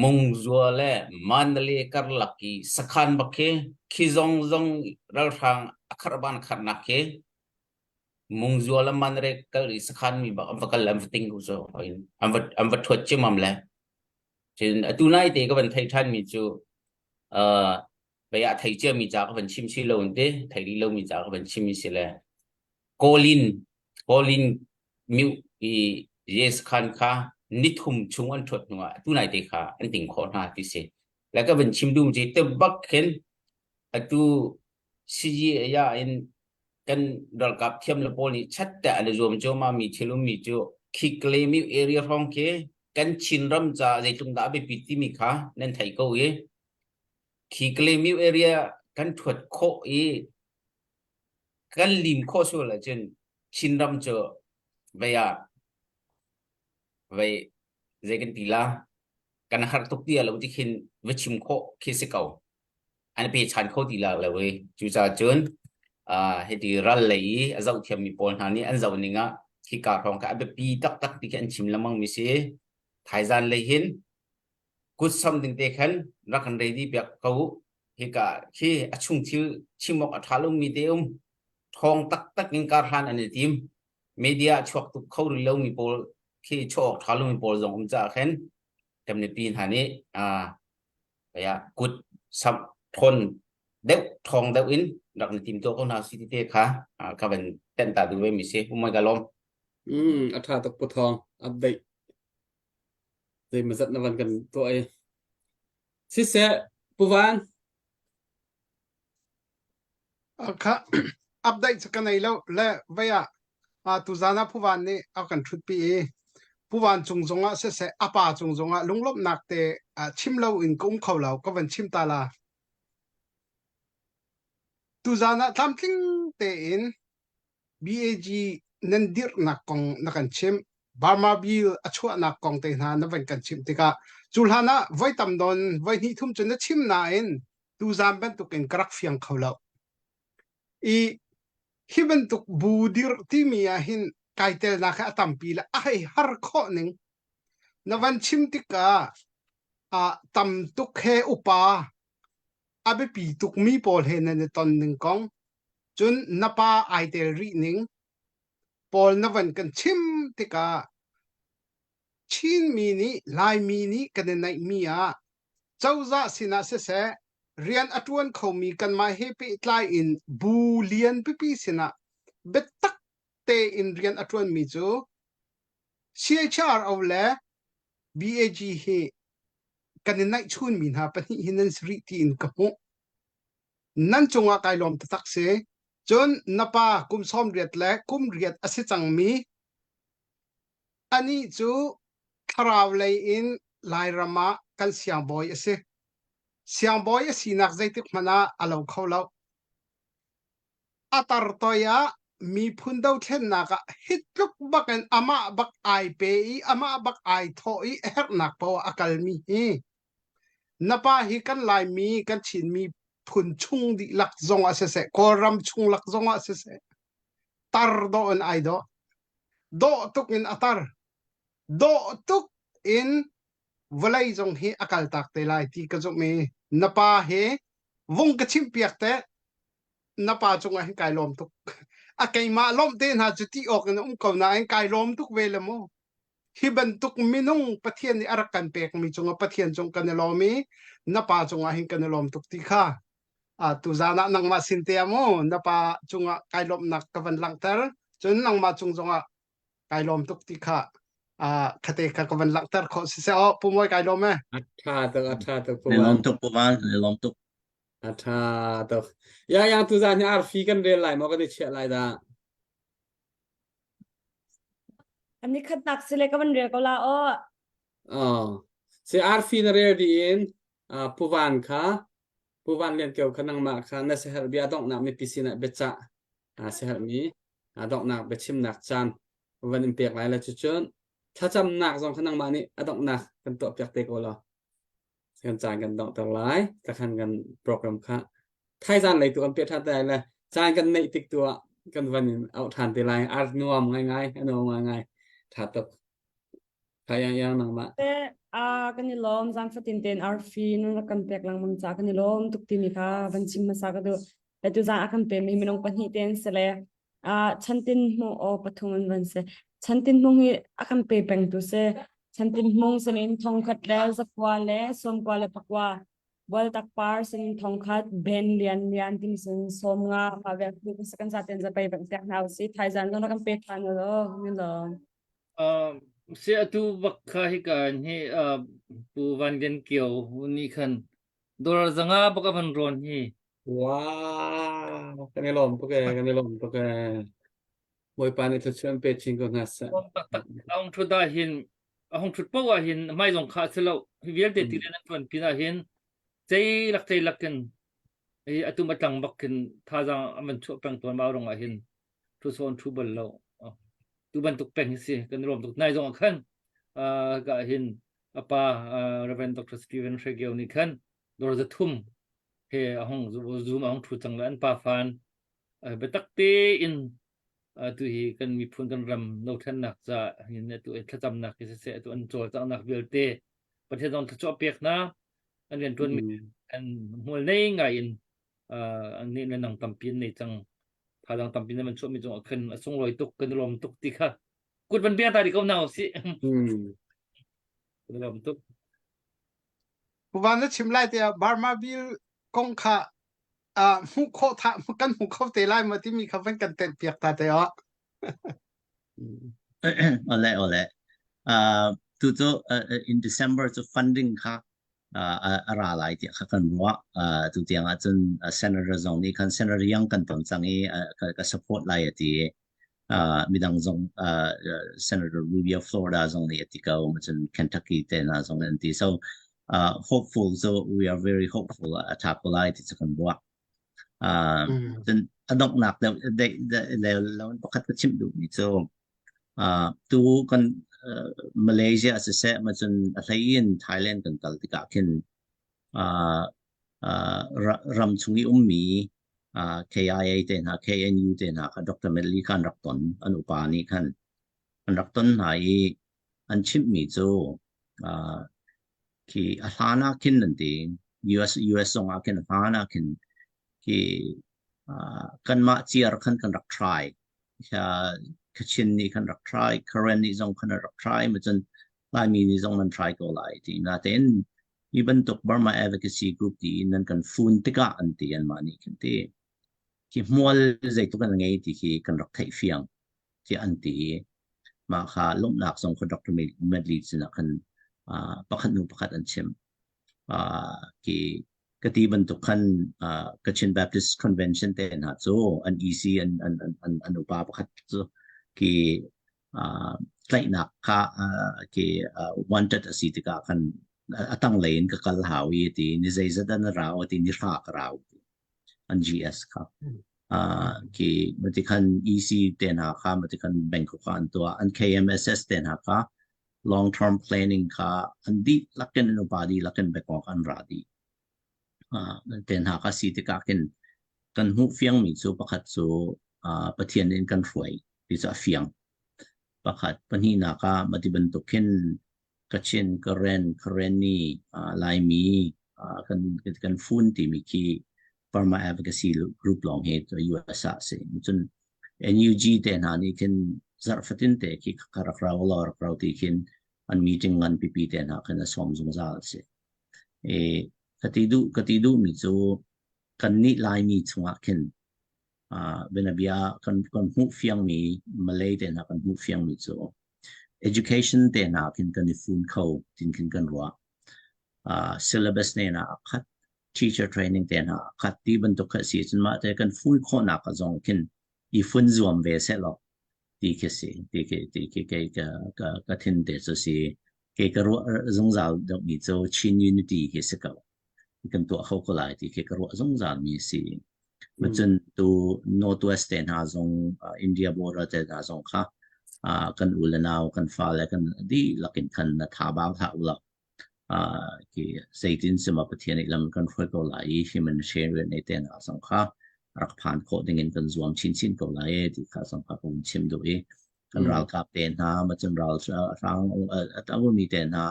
Mungzua le Mandalay karlak i sakhan bak khi khi zong zong ralhrang a kharban kharnak khi Mungzua le Mandalay kal i sakhan mi bak an va kal an va ting ko so an va an va ṭhuat ciamam le cun atu nai te ka van thei ṭhan mi cu uh, Bei ah thei ciami ca ka van chim si lo in ti thei rih lomi ca ka van chim mi si le Kawlin Kawlin miu i Yes Khan kha nithum chung an ṭhuat hnu ah tunai te kha an ting khawh hna ti si. Le ka van chim dum ci te bak khin atu CGA in kan ralkap thiam le pawl nih chat te an i zuam cuahmah mi thil ummi cu khi Kalaymyo area hrawng khi kan Chinram ca zeitluk dah a biapit timi kha nan theih ko i Khi Kalaymyo area kan ṭhuat khawh i kan lim khawh sual ahcun Chinram cu vei ah vei zei kan ti la kan har tuk ti lo ti khin va chim khawh khi si ko. An pe chan kho ti la lo i cucaah cun uh, hiti ral lei i a zoh thiammi pawl hna nih an zoh ning ah hika hrawng kha a biapi taktak ti khi an chim lengmang mi si. Thaizan lei hin kut sam ding te khan rak kan ready piak ko u. Hika khi a chung thil chim awk a ṭha lomi te um ṭhawng taktak in kar hlan an i tim. Media chuak tuk kho rih lomi pawl khi chuah awk ṭha lomi pawl zong um caah khan kan mipi hna nih ah kaya kut sam ṭhawn deuh ṭhawng deuh in rak na tim tuah ko hna si ti te kha ka van tenh ta duh ve mi si. Umai ka lawm. Mm, a ṭha tuk pu Thawng. Update. Zeimawzat na van kan tuah i. Siseh, Pu Van. Kha update cu ka nei lo le vei ah ah tuzan ah Phuvan nih a kan ṭhutpi i Phuvan cung zongah siseh a pa cung zongah lunglawmhnak te ah chim lo in ka um kho lo ka van chim ta la. Tuzan ah tlamtling tein BAG nan dirhnak kong na kan chimh. Burma Bill a chuahnak kong te hna na van kan chimh tikah cu hlan ah voi tam nawn voi hnih thum cu na chim nain tuzan bantukin ka rak fiang kho lo. I Hi bantuk bu dirh timi ah hin kai telnak hi a tampi le a hei har khawh ning. Na van chim tikah ah tam tuk he upa a biapi tukmi pawl he nan i ton ning kong, cun na pa ai tel rih ning pawl na van kan chim tikah Chinmi nih Laimi nih kan i naihmi ah cozah sinah siseh rian a ṭuan khomi kanmah he pehtlai in bu lian pipi sinah biatak tein rian a ṭuanmi cu CHRO le BAG hi kan i naihchunmi hna pahnih hi nan si rih tiin ka hmuh. Nan cungah kai lawm taktak si. Cun na pa kum 80 le kum riat a si cangmi anih cu thlarau lei in Lairam ah kan siangbawi a si. Siangbawi a sinak zeitik hmanh ah a lo kho lo. A tar toi ah miphun dothlennak ah hi tluk bak in amah bak ai pe i amah bak ai thawh i a herhnak paoh ah a kalmi hi na pa hi kan Laimi kan Chinmi phun chung dihlak zong ah siseh Kawlram chung lak zong ah siseh tar dawh in ai dawh dawh tuk in a tar dawh tuk in vawlei zong hi a kaltak te lai ti ka zumh i na pa he vung ka chimhpiak te na pa cungah hin kai lawm tuk a keimah lawmh te hna cu ti awk in um ko nain kai lawm tuk ve le mu hi bantuk minung Pathian nih a rak kan pekmi cungah Pathian cung kan i lawm i na pa cungah hin kan i lawm tuk ti kha a tuzan ah nangmah sin te ah mu na pa cungah kai lawmhnak ka van langhter cun nangmah cung zongah kai lawm tuk ti kha khate kha ka van langhter khawh si seh aw pu Mawi kai lawm e a tha tuk a tha tuk pu lawm tuk pu Van lawm tuk a tha tuk ya yang tu zan hi arfi kan rel lai maw kan i chiah lai dah Ani khatnak sile ka van rel ko la aw. Oh. Si arfi na rel di in pu Van kha Pu Van Lian Kio kha nangmah kha na siaherh bia donghnak mipi sinah biacah aa siaherhmi aa donghnak biachimnak caan van in pek lai la cucun thlacamnak zong kha nangmah nih a donghnak kan tuahpiak te ko law kan caan kan donghter lai takhan kan program kha thaizan lei tu kan peh ṭhan te lai le caan kan neih tik tu ah kan van in auh ṭhan te lai ar nuam ngaingai a nuam ngaingai ṭha tuk Yang yang nangmah. Te a kan i lawm zan fatin ten arfi nun rak kan pek lengmang ca kan i lawm tuk timi kha van chim hmasa ka duh. Le tu zan a kan pe mi minung pahnih ten se le a chantin hmu o pathum an van se. Chantin hmung hi a kan pe peng tu se. Chantin hmung sinin thongkhat le zakua le sawmkua le pakua bualtak par sinin thongkhat ben lian lian tim sin sawm nga ma vel tu kan sa ten za pei bang tek hna usi thaizan zong rak kan pe than lo ni lawm. Uh, si atu bak kha hika hi uh, Pu Van Lian Kio nih khan dollar zanga bak a van rawn hi. Wow, kan i lawm tuk ee, kan i lawm tuk ee. Bawipa nih thluachuah an pe chin ko hna seh. Taktak a hung thut ah hin a hung thut paoh ah hin hmai zong kha a si lo. Hi vialte ti le nan tuan pin ah hin cei lak cei lak in hi atum a tlang bak khin thazaang an van chuah peng tawn mau rong ah hin thu sawn thu bal lo tu bantuk peng hi si kan rom tuk nai zong ah khan ka hin apa Reverend Dr. Stephen Hregio nih khan dor za thum he a hong zoom a hong thu cang le an pa fan biatak te in tu hi kan miphun kan ram no thennak ca hin tu thlacamnak hi siseh tu an cawlcanghnak vialte Pathian zong thluachuah pek hna an rian tuan mi an hmual nei ngai in an nih le nang tampi an nei cang thazang tampi nan chuah mi cung ah khan a sunglawi tuk kan lawm tuk ti kha kut van bia ta di ko na si kan lawm tuk Van na chim lai te Burma bill kong kha hmuh khawh tha kan hmu kho te lai ma timi kha van kan tenh piak ta te ah Ole ole uh, tu cu in December cu funding kha a ra lai tiah kha kan ruah. Tu tiang ah cun senator zong nih khan senator Young kan ton cang i ka support lai a ti. Midang zong Senator Rubio Florida zong nih a ti ko, cun Kentucky te hna zong an ti. So hopeful so we are very hopeful a tha ko lai ti cu kan ruah. Cun a donghnak deuh le pakhat ka chimh duhmi cu tu kan Malaysia siseh macun a hlei in Thailand kan kal tikah khin ram chung i ummi. KIA te hna KNU te hna kha Dr. Medley khan rak ton an upa nih khan an rak ton hna i an chimhmi cu khi a hlan ah khin an ti US US zong ah khin a hlan ah khin khi kanmah ciar khan kan rak try Kachin nih khan rak try Karen nih zong khan rak try ma cun Laimi nih zong nan try ko lai ti natein hi bantuk Burma Advocacy Group ti in nan kan fun tikah an ti anmah nih khin ti khi hmual zeitluk an ngei ti khi kan rak theih fiang tiah an ti i mah kha lawmhnak zong kha Dr. Medley sinah khan pakhat hnu pakhat an chim. Ki ka ti bantuk khan Kachin Baptist Convention te hna cu an EC an an an an upa pakhat cu ki tlaihnak kha ki wanted a si tikah khan a tanglei in ka kal hau i ti ni zeizat an rau ti ni hra ka rau an GS kha ki mati khan EC te hna kha mati khan Bangkok ah an tuah an KMSS te hna kha long term planning kha an dihlak in an upa dihlak in Bangkok an ra dih te hna kha si tikah khin kan hmuh fiangmi cu pakhat cu Pathian in kan hruai ti cu a fiang pakhat pahnihnak ah mati bantuk khin Kachin, Karen, Karenni, Laimi kan kan fun timi khi Burma Advocacy Group lawng hi US ah si. Cun NUG te hna nih khin zarh fatin te khi ka rak rau law rak rau ti khin an meeting ngan pipi te hna khin a sawm zungzal si. E, ka ti duh ka ti duh mi cu kan nih Laimi chungah khin bianabia kan kan hmuh fiangmi Malay te hna kan hmuh fiangmi cu education te hna khin kan i fun kho tin khin kan ruah. Syllabus ne na a khat teacher training te hna a khat ti bantuk kha si cun mah te kan fun khawhnak zong khin i fun zuam ve seh law ti khi si ti khi ti khi kei ka ka ka thin te cu si kei ka ruah zungzal deuh mi cu Chin Unity hi si ko kan tuah kho ko lai ti khi ka ruah zungzal mi si. Cun tu Northwest te hna zong India border te hna zong kha kan u le nau kan fale kan dihlak in khan na tha bang hlah u law ki zeitin sima Pathian nih lam kan hruai ko lai i humanitarian nei te hna zong kha rak phan khawh ding in kan zuam chinchin ko lai ti kha zong kha ka vun chim duh i kan ralkap te hna macun ral hrang a mi te hna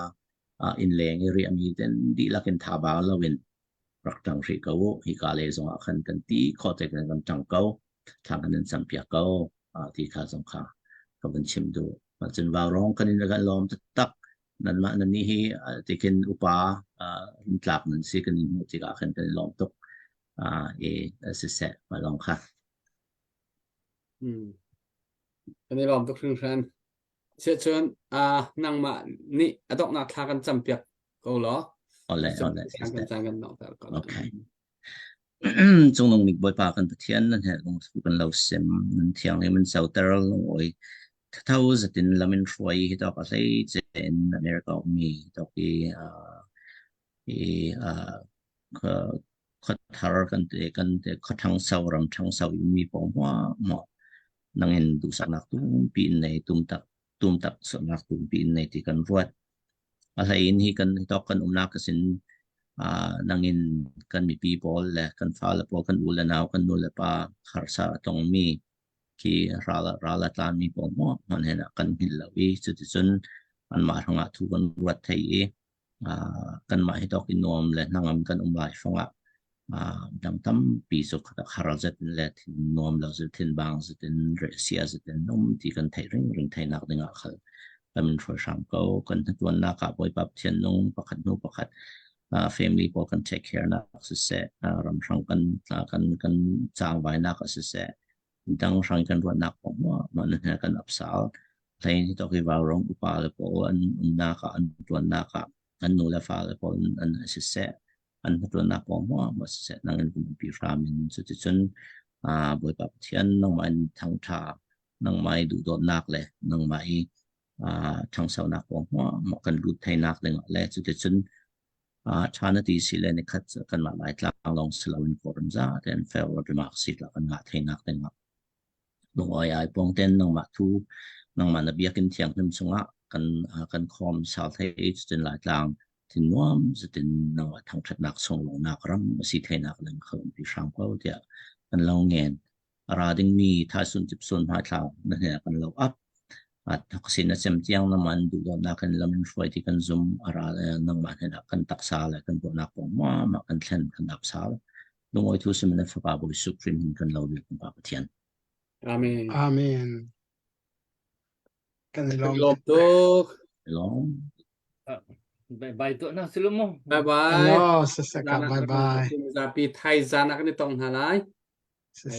innleng i riahmi ten dihlak in tha bang loin rak ṭang hrih ko u hika le zongah khan kan ti khawh te kan kan ṭang ko thla kan in campiak ko ti kha zong kha ka vun chim duh cun vaurawng kan in kan lawm taktak nanmah nan nih hi tikin upa tlak nan si kan in hmuh tikah khan kan i lawm tuk e siseh mah lawng kha Kan i lawm tuk hringhran. Siahcun nangmah nih a donghnak thla kan campiak ko law. Ole, ole. Kan caan kan donghter ko. Okay. Cungnung bik Bawipa kan Pathian nan he lung kan lo sim nan thianghlim in soter lungoi thatho zatin lamin hruai hi tok a hlei in America ummi tok i i khuathar kan te kan te khuathangso ram thangso mi pawl hmuahhmuah nangin duhsaknak tumpi in nei tum tak tum tak saknak tumpi in nei ti kan ruat a hlei in hi kan tok kan umnak sin nangin kan mipi pawl le kan fale pawl kan u le nau kan nu le pa harsa a tongmi khi ral ral a tlanmi pawl hmuahhmuah hen ah kan hngilh lo i cuticun anmah hrangah thu kan ruat thei i kanmah hi tawk i nuam le hnangam kan um lai fongah dang tampi cu haral zet in le thin nuam lo zet thin bang zet in sia zet in um ti kan theih ring ring theinak dingah khal kan in hruai hram ko kan hnaṭuannak ah Bawipa Pathian nung pakhat hnu pakhat family pawl kan take care nak siseh ramhrang kan kan kan cangvai nak siseh dang hrang kan ruahnak paoh mah na hna kan apsal hlei hi tok i vaurong upa le pawl an umnak ah an tuannak ah an nu le fa le pawl an siseh an hnaṭuannak paoh ma siseh nang in kum pi hram in cuticun Bawipa Pathian nangmah in thangṭha nangmah i duhdawtnak le nangmah i ṭhangsonak paoh ma kan lut theinak dingah le cuticun ṭha na ti si le nikhat kanmah Laitlang lawng si loin Kawlram za tein fair remark si tla kan ngah theinak dingah lungawi ai pong ten nangmah thu nangmah na biakinn thianghlim chungah kan kan khawm sal thei cutin Laitlang thin nuam zatin nangmah thangṭhatnak sunglawmnak ram a si theinak lam kha pi hram ko tiah. kan lo ngen. A ra dingmi thaisun tipsun hmaithla na hne kan lo ap. Thaksin a cem tiang na man duhdawtnak in lam in hruai ti kan zum a ra nangmah hnen ah kan taksa le kan ruahnak kong ma ma kan thlen kan ap sal. Lungawi thu simin na fapa Bawi Jesuh Khrih min kan lo bil kan Pa Pathian. Amen. Amen. Kan i lawm. Lawm tuk. Lawm. Bye bye tuah na silum mo. Bye bye. Hello, sasaka bye bye. Zapi thai zan ah kan i tong hna lai. Sasaka.